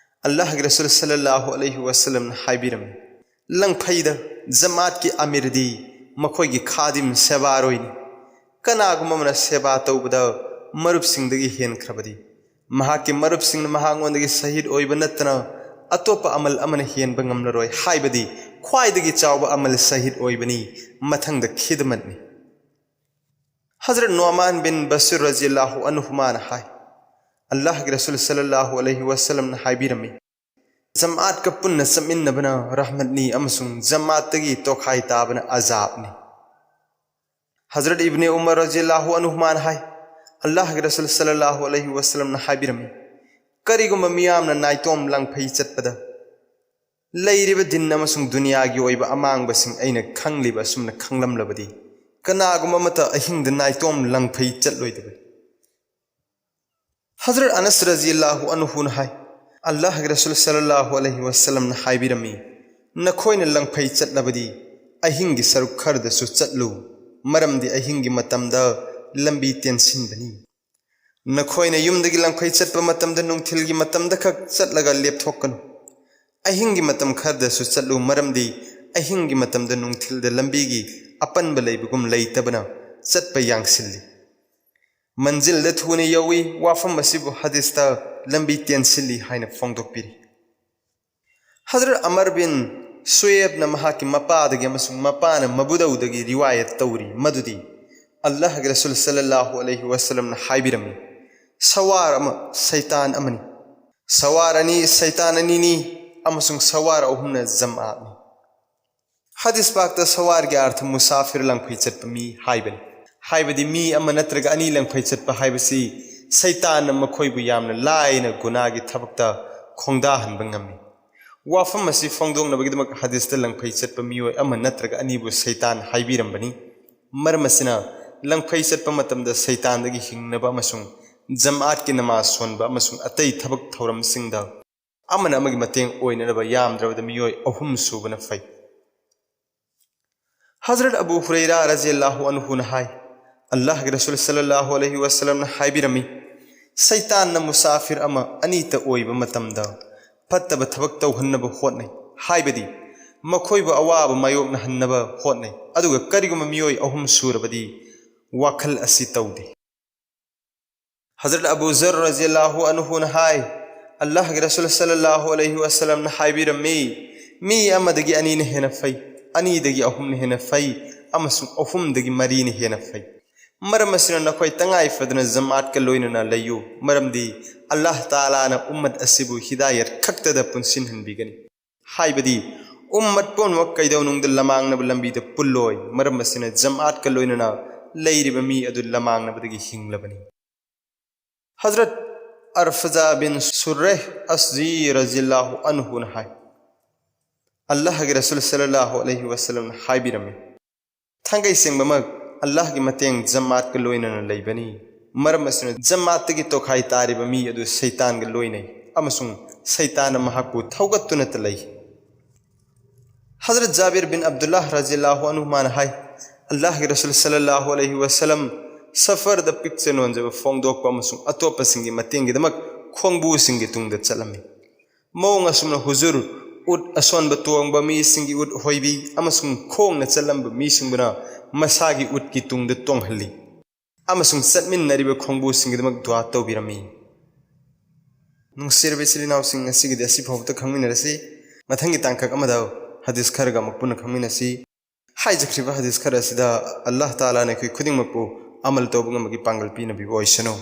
"ꯑꯜꯂꯥꯍꯒꯤ ꯔꯁꯨꯜ ꯁꯜꯂꯜꯂꯥꯍꯨ ꯑꯂꯩꯍꯤ ꯋꯁꯜꯂꯝꯅ ꯍꯥꯏꯕꯤꯔꯝꯃꯤ, 'ꯂꯪꯐꯩꯗ ꯖꯃꯥꯠꯀꯤ ꯑꯃꯤꯔꯗꯤ ꯃꯈꯣꯏꯒꯤ ꯈꯥꯗꯤꯝ, ꯁꯦꯕꯥꯔꯣꯏꯅꯤ꯫ ꯀꯅꯥꯒꯨꯝꯕ ꯑꯃꯅ ꯁꯦꯕꯥ ꯇꯧꯕꯗ ꯃꯔꯨꯞꯁꯤꯡꯗꯒꯤ ꯍꯦꯟꯈ꯭ꯔꯕꯗꯤ, ꯃꯍꯥꯛꯀꯤ ꯃꯔꯨꯞꯁꯤꯡꯅ ꯃꯍꯥꯛꯉꯣꯟꯗꯒꯤ ꯁꯍꯤꯗ ꯑꯣꯏꯕ ꯅꯠꯇꯅ ꯑꯇꯣꯞꯄ ꯑꯃꯜ ꯑꯃꯅ ꯍꯦꯟꯕ ꯉꯝꯂꯔꯣꯏ꯫ ꯍꯥꯏꯕꯗꯤ ꯈ꯭ꯋꯥꯏꯗꯒꯤ ꯆꯥꯎꯕ ꯑꯃꯜ ꯁꯍꯤꯗ ꯑꯣꯏꯕꯅꯤ, ꯃꯊꯪꯗ ꯈꯤꯗꯃꯠꯅꯤ.'" ꯍꯖꯔꯠ ꯅꯣꯃꯥꯟ ꯕꯤꯟ ꯕꯁꯤꯔ ꯔꯖꯤꯌꯜꯂꯥꯍꯨ ꯑꯟꯍꯨꯃꯥꯅ ꯍꯥꯏ, "ꯑꯜꯂꯥꯍꯒꯤ ꯔꯁꯨꯜ ꯁꯜꯂꯜꯂꯥꯍꯨ ꯑꯂꯩꯍꯤ ꯋꯁꯜꯂꯝꯅ ꯍꯥꯏꯕꯤꯔꯝꯃꯤ, 'ꯖꯃꯥꯠꯀ ꯄꯨꯟꯅ ꯆꯠꯃꯤꯟꯅꯕꯅ ꯔꯍꯃꯠꯅꯤ ꯑꯃꯁꯨꯡ ꯖꯃꯥꯠꯇꯒꯤ ꯇꯣꯈꯥꯏ ꯇꯥꯕꯅ ꯑꯖꯥꯕꯅꯤ.'" ꯍꯖꯔꯠ ꯏꯕꯅꯦ ꯎꯃꯔ ꯔꯖꯤꯌꯜꯂꯥꯍꯨ ꯑꯟꯍꯨꯃꯥꯅ ꯍꯥꯏ, "ꯑꯜꯂꯥꯍꯒꯤ ꯔꯁꯨꯜ ꯁꯜꯂꯜꯂꯥꯍꯨ ꯑꯂꯩꯍꯤ ꯋꯁꯜꯂꯝꯅ ꯍꯥꯏꯕꯤꯔꯝꯃꯤ, 'ꯀꯔꯤꯒꯨꯝꯕ ꯃꯤꯌꯥꯝꯅ ꯅꯥꯏꯇꯣꯝ ꯂꯪꯐꯩ ꯆꯠꯄꯗ ꯂꯩꯔꯤꯕ ꯗꯤꯟ ꯑꯃꯁꯨꯡ ꯗꯨꯅꯤꯌꯥꯒꯤ ꯑꯣꯏꯕ ꯑꯃꯥꯡꯕꯁꯤꯡ ꯑꯩꯅ ꯈꯪꯂꯤꯕ ꯑꯁꯨꯝꯅ ꯈꯪꯂꯝꯂꯕꯗꯤ, ꯀꯅꯥꯒꯨꯝꯕ ꯑꯃꯠꯇ ꯑꯍꯤꯡꯗ ꯅꯥꯏꯇꯣꯝ ꯂꯪꯐꯩ ꯆꯠꯂꯣꯏꯗꯕꯅꯤ꯫ ꯍꯖꯔꯠ ꯑꯅꯁ ꯔꯖꯤꯌꯜꯂꯥꯍꯨ ꯑꯟꯍꯨꯅ ꯍꯥꯏ, ꯑꯜꯂꯥꯍꯒꯤ ꯔꯁꯨꯜ ꯁꯜꯂꯜꯂꯥꯍꯨ ꯑꯂꯩꯍꯤ ꯋꯁꯜꯂꯝꯅ ꯍꯥꯏꯕꯤꯔꯝꯃꯤ, "ꯅꯈꯣꯏꯅ ꯂꯪꯐꯩ ꯆꯠꯂꯕꯗꯤ ꯑꯍꯤꯡꯒꯤ ꯁꯔꯨꯛ ꯈꯔꯗꯁꯨ ꯆꯠꯂꯨ, ꯃꯔꯝꯗꯤ ꯑꯍꯤꯡꯒꯤ ꯃꯇꯝꯗ ꯂꯝꯕꯤ ꯇꯦꯟꯁꯤꯟꯕꯅꯤ꯫ ꯅꯈꯣꯏꯅ ꯌꯨꯝꯗꯒꯤ ꯂꯪꯐꯩ ꯆꯠꯄ ꯃꯇꯝꯗ ꯅꯨꯡꯊꯤꯜꯒꯤ ꯃꯇꯝꯗ ꯈꯛ ꯆꯠꯂꯒ ꯂꯦꯞꯊꯣꯛꯀꯅꯨ꯫ ꯑꯍꯤꯡꯒꯤ ꯃꯇꯝ ꯈꯔꯗꯁꯨ ꯆꯠꯂꯨ, ꯃꯔꯝꯗꯤ ꯑꯍꯤꯡꯒꯤ ꯃꯇꯝꯗ ꯅꯨꯡꯊꯤꯜꯗ ꯂꯝꯕꯤꯒꯤ ꯑꯄꯟꯕ ꯂꯩꯕꯒꯨꯝ ꯂꯩꯇꯕꯅ ꯆꯠꯄ ꯌꯥꯡꯁꯤꯜꯂꯤ꯫ ꯃꯟꯖꯤꯜꯗ ꯊꯨꯅ ꯌꯧꯏ꯫ ꯋꯥꯐꯝ ꯑꯁꯤꯕꯨ ꯍꯗꯤꯁꯇ ꯂꯝꯕꯤ ꯇꯦꯟꯁꯤꯜꯂꯤ" ꯍꯥꯏꯅ ꯐꯣꯡꯗꯣꯛꯄꯤꯔꯤ꯫ ꯍꯖꯔꯠ ꯑꯃꯔ ꯕꯤꯟ ꯁꯨꯌꯦꯕꯅ ꯃꯍꯥꯛꯀꯤ ꯃꯄꯥꯗꯒꯤ ꯑꯃꯁꯨꯡ ꯃꯄꯥꯅ ꯃꯕꯨꯗꯧꯗꯒꯤ ꯔꯤꯋꯥꯌꯠ ꯇꯧꯔꯤ, ꯃꯗꯨꯗꯤ ꯑꯜꯂꯥꯍꯒꯤ ꯔꯁꯨꯜ ꯁꯜꯂꯜꯂꯥꯍꯨ ꯑꯂꯩꯍꯤ ꯋꯁꯜꯂꯝꯅ ꯍꯥꯏꯕꯤꯔꯝꯃꯤ, "ꯁꯋꯥꯔ ꯑꯃ ꯁꯩꯇꯥꯟ ꯑꯃꯅꯤ꯫ ꯁꯋꯥꯔ ꯑꯅꯤ ꯁꯩꯇꯥꯟ ꯑꯅꯤꯅꯤ, ꯑꯃꯁꯨꯡ ꯁꯋꯥꯔ ꯑꯍꯨꯝꯅ ꯖꯝꯑꯥꯠꯅꯤ"꯫ ꯍꯗꯤꯁ ꯄꯥꯛꯇ ꯁꯋꯥꯔꯒꯤ ꯑꯥꯔꯊ ꯃꯨꯁꯥꯐꯤꯔ, ꯂꯪꯐꯩ ꯆꯠꯄ ꯃꯤ, ꯍꯥꯏꯕꯅꯤ꯫ ꯍꯥꯏꯕꯗꯤ ꯃꯤ ꯑꯃ ꯅꯠꯇ꯭ꯔꯒ ꯑꯅꯤ ꯂꯪꯐꯩ ꯆꯠꯄ ꯍꯥꯏꯕꯁꯤ ꯁꯩꯇꯥꯟꯅ ꯃꯈꯣꯏꯕꯨ ꯌꯥꯝꯅ ꯂꯥꯏꯅ ꯒꯨꯅꯥꯒꯤ ꯊꯕꯛꯇ ꯈꯣꯡꯗꯥꯍꯟꯕ ꯉꯝꯃꯤ꯫ ꯋꯥꯐꯝ ꯑꯁꯤ ꯐꯣꯡꯗꯣꯛꯅꯕꯒꯤꯗꯃꯛ ꯍꯗꯤꯁꯇ ꯂꯪꯐꯩ ꯆꯠꯄ ꯃꯤꯑꯣꯏ ꯑꯃ ꯅꯠꯇ꯭ꯔꯒ ꯑꯅꯤꯕꯨ ꯁꯩꯇꯥꯟ ꯍꯥꯏꯕꯤꯔꯝꯕꯅꯤ꯫ ꯃꯔꯝ ꯑꯁꯤꯅ, ꯂꯪꯐꯩ ꯆꯠꯄ ꯃꯇꯝꯗ ꯁꯩꯇꯥꯟꯗꯒꯤ ꯍꯤꯡꯅꯕ ꯑꯃꯁꯨꯡ ꯖꯝꯑꯥꯠꯀꯤ ꯅꯃꯥꯖ ꯁꯣꯟꯕ ꯑꯃꯁꯨꯡ ꯑꯇꯩ ꯊꯕꯛ ꯊꯧꯔꯝꯁꯤꯡꯗ ꯑꯃꯅ ꯑꯃꯒꯤ ꯃꯇꯦꯡ ꯑꯣꯏꯅꯅꯕ ꯌꯥꯝꯗ꯭ꯔꯕꯗ ꯃꯤꯑꯣꯏ ꯑꯍꯨꯝ ꯁꯨꯕꯅ ꯐꯩ꯫ ꯍꯖꯔꯠ ꯑꯕꯨ ꯍꯨꯔꯩꯔꯥ ꯔꯖꯤꯌꯜꯂꯥꯍꯨ ꯑꯟꯍꯨꯅ ꯍꯥꯏ, ꯑꯜꯂꯥꯍꯒꯤ ꯔꯁꯨꯜ ꯁꯜꯂꯜꯂꯥꯍꯨ ꯑꯂꯩꯍꯤ ꯋꯁꯜꯂꯝꯅ ꯍꯥꯏꯕꯤꯔꯝꯃꯤ, "ꯁꯩꯇꯥꯟꯅ ꯃꯨꯁꯥꯐꯤꯔ ꯑꯃ ꯑꯅꯤꯇ ꯑꯣꯏꯕ ꯃꯇꯝꯗ ꯐꯠꯇꯕ ꯊꯕꯛ ꯇꯧꯍꯟꯅꯕ ꯍꯣꯠꯅꯩ, ꯍꯥꯏꯕꯗꯤ ꯃꯈꯣꯏꯕꯨ ꯑꯋꯥꯕ ꯃꯥꯌꯣꯛꯅꯍꯟꯅꯕ ꯍꯣꯠꯅꯩ, ꯑꯗꯨꯒ ꯀꯔꯤꯒꯨꯝꯕ ꯃꯤꯑꯣꯏ ꯑꯍꯨꯝ ꯁꯨꯔꯕꯗꯤ ꯋꯥꯈꯜ ꯑꯁꯤ ꯇꯧꯗꯦ"꯫ ꯍꯖꯔꯠ ꯑꯕꯨ ꯖꯔ ꯔꯖꯤꯌꯜꯂꯥꯍꯨ ꯑꯟꯍꯨꯅ ꯍꯥꯏ, ꯑꯜꯂꯥꯍꯒꯤ ꯔꯁꯨꯜ ꯁꯜꯂꯜꯂꯥꯍꯨ ꯑꯂꯩꯍꯤ ꯋꯁꯜꯂꯝꯅ ꯍꯥꯏꯕꯤꯔꯝꯃꯤ, "ꯃꯤ ꯑꯃꯗꯒꯤ ꯑꯅꯤꯅ ꯍꯦꯟꯅ ꯐꯩ, ꯑꯅꯤꯗꯒꯤ ꯑꯍꯨꯝꯅ ꯍꯦꯟꯅ ꯐꯩ, ꯑꯃꯁꯨꯡ ꯑꯍꯨꯝꯗꯒꯤ ꯃꯔꯤꯅ ꯍꯦꯟꯅ ꯐꯩ꯫ ꯃꯔꯝ ꯑꯁꯤꯅ ꯅꯈꯣꯏ ꯇꯉꯥꯏ ꯐꯗꯅ ꯖꯃꯥꯠꯀ ꯂꯣꯏꯅꯅ ꯂꯩꯌꯨ, ꯃꯔꯝꯗꯤ ꯑꯜꯂꯥꯍ ꯇꯥꯂꯥꯅ ꯎꯝꯃꯠ ꯑꯁꯤꯕꯨ ꯍꯤꯗꯥꯌꯠ ꯈꯛꯇꯗ ꯄꯨꯟꯁꯤꯟꯍꯟꯕꯤꯒꯅꯤ"꯫ ꯍꯥꯏꯕꯗꯤ, ꯎꯝꯃꯠ ꯄꯨꯝꯅꯃꯛ ꯀꯩꯗꯧꯅꯨꯡꯗ ꯂꯃꯥꯡꯅꯕ ꯂꯝꯕꯤꯗ ꯄꯨꯜꯂꯣꯏ, ꯃꯔꯝ ꯑꯁꯤꯅ ꯖꯃꯥꯠꯀ ꯂꯣꯏꯅꯅ ꯂꯩꯔꯤꯕ ꯃꯤ ꯑꯗꯨ ꯂꯃꯥꯡꯅꯕꯗꯒꯤ ꯍꯤꯡꯂꯕꯅꯤ꯫ ꯍꯖꯔꯠ ꯑꯔꯐꯖꯥ ꯕꯤꯟ ꯁꯨꯔꯦꯍ ꯑꯁꯖꯤ ꯔꯖꯤꯌꯜꯂꯥꯍꯨ ꯑꯟꯍꯨꯅ ꯍꯥꯏ, ꯑꯜꯂꯥꯍꯒꯤ ꯔꯁꯨꯜ ꯁꯜꯂꯜꯂꯥꯍꯨ ꯑꯂꯩꯍꯤ ꯋꯥꯁꯜꯂꯝꯅ ꯍꯥꯏꯕꯤꯔꯝꯃꯤ, ꯊꯥꯡꯒꯩ ꯁꯦꯡꯕꯃꯛ ꯑꯜꯂꯥꯍꯒꯤ ꯃꯇꯦꯡ ꯖꯃꯥꯠꯀ ꯂꯣꯏꯅꯅ ꯂꯩꯕꯅꯤ꯫ ꯃꯔꯝ ꯑꯁꯤꯅ ꯖꯃꯥꯠꯇꯒꯤ ꯇꯣꯈꯥꯏ ꯇꯥꯔꯤꯕ ꯃꯤ ꯑꯗꯨ ꯁꯩꯇꯥꯟꯒ ꯂꯣꯏꯅꯩ ꯑꯃꯁꯨꯡ ꯁꯩꯇꯥꯟꯅ ꯃꯍꯥꯛꯄꯨ ꯊꯧꯒꯠꯇꯨꯅꯇ ꯂꯩ꯫ ꯍꯖꯔꯠ ꯖꯥꯕꯤꯔ ꯕꯤꯟ ꯑꯕꯗꯨꯜꯂꯥꯍ ꯔꯖꯤꯌꯜꯂꯥꯍꯨ ꯑꯟꯍꯨ ꯃꯥꯅ ꯍꯥꯏ, ꯑꯜꯂꯥꯍꯒꯤ ꯔꯁꯨꯜ ꯁꯜꯂꯜꯂꯥꯍꯨ ꯑꯂꯩꯍꯤ ꯋꯥꯁꯜꯂꯝ ꯁꯐꯔꯗ ꯄꯤꯛꯆ ꯅꯣꯟꯖꯕ ꯐꯣꯡꯗꯣꯛꯄ ꯑꯃꯁꯨꯡ ꯑꯇꯣꯞꯄꯁꯤꯡꯒꯤ ꯃꯇꯦꯡꯒꯤꯗꯃꯛ ꯈꯣꯡꯕꯨꯁꯤꯡꯒꯤ ꯇꯨꯡꯗ ꯆꯠꯂꯝꯃꯤ꯫ ꯃꯑꯣꯡ ꯑꯁꯨꯝꯅ ꯍꯨꯖꯨꯔ ꯎꯠ ꯑꯁꯣꯟꯕ ꯇꯣꯡꯕ ꯃꯤꯁꯤꯡꯒꯤ ꯎꯠ ꯍꯣꯏꯕꯤ ꯑꯃꯁꯨꯡ ꯈꯣꯡꯅ ꯆꯠꯂꯝꯕ ꯃꯤꯁꯤꯡꯕꯨꯅ ꯃꯁꯥꯒꯤ ꯎꯠꯀꯤ ꯇꯨꯡꯗ ꯇꯣꯡꯍꯜꯂꯤ ꯑꯃꯁꯨꯡ ꯆꯠꯃꯤꯟꯅꯔꯤꯕ ꯈꯣꯡꯕꯨꯁꯤꯡꯒꯤꯗꯃꯛ ꯗꯨꯋꯥ ꯇꯧꯕꯤꯔꯝꯃꯤ꯫ ꯅꯨꯡꯁꯤꯔꯕ ꯏꯆꯤꯜ ꯏꯅꯥꯎꯁꯤꯡ, ꯉꯁꯤꯒꯤꯗꯤ ꯑꯁꯤ ꯐꯥꯎꯕꯗ ꯈꯪꯃꯤꯟꯅꯔꯁꯤ꯫ ꯃꯊꯪꯒꯤ ꯇꯥꯡꯀꯛ ꯑꯃꯗ ꯍꯗꯤꯁ ꯈꯔꯒ ꯑꯃꯨꯛ ꯄꯨꯟꯅ ꯈꯪꯃꯤꯟꯅꯁꯤ꯫ ꯍꯥꯏꯖꯈ꯭ꯔꯤꯕ ꯍꯗꯤꯁ ꯈꯔ ꯑꯁꯤꯗ ꯑꯜꯂꯥꯍ ꯇꯥꯂꯥꯅ ꯑꯩꯈꯣꯏ ꯈꯨꯗꯤꯡꯃꯛꯄꯨ ꯑꯃꯜ ꯇꯧꯕ ꯉꯝꯕꯒꯤ ꯄꯥꯡꯒꯜ ꯄꯤꯅꯕꯤꯕ ꯑꯣꯏꯁꯅꯨ꯫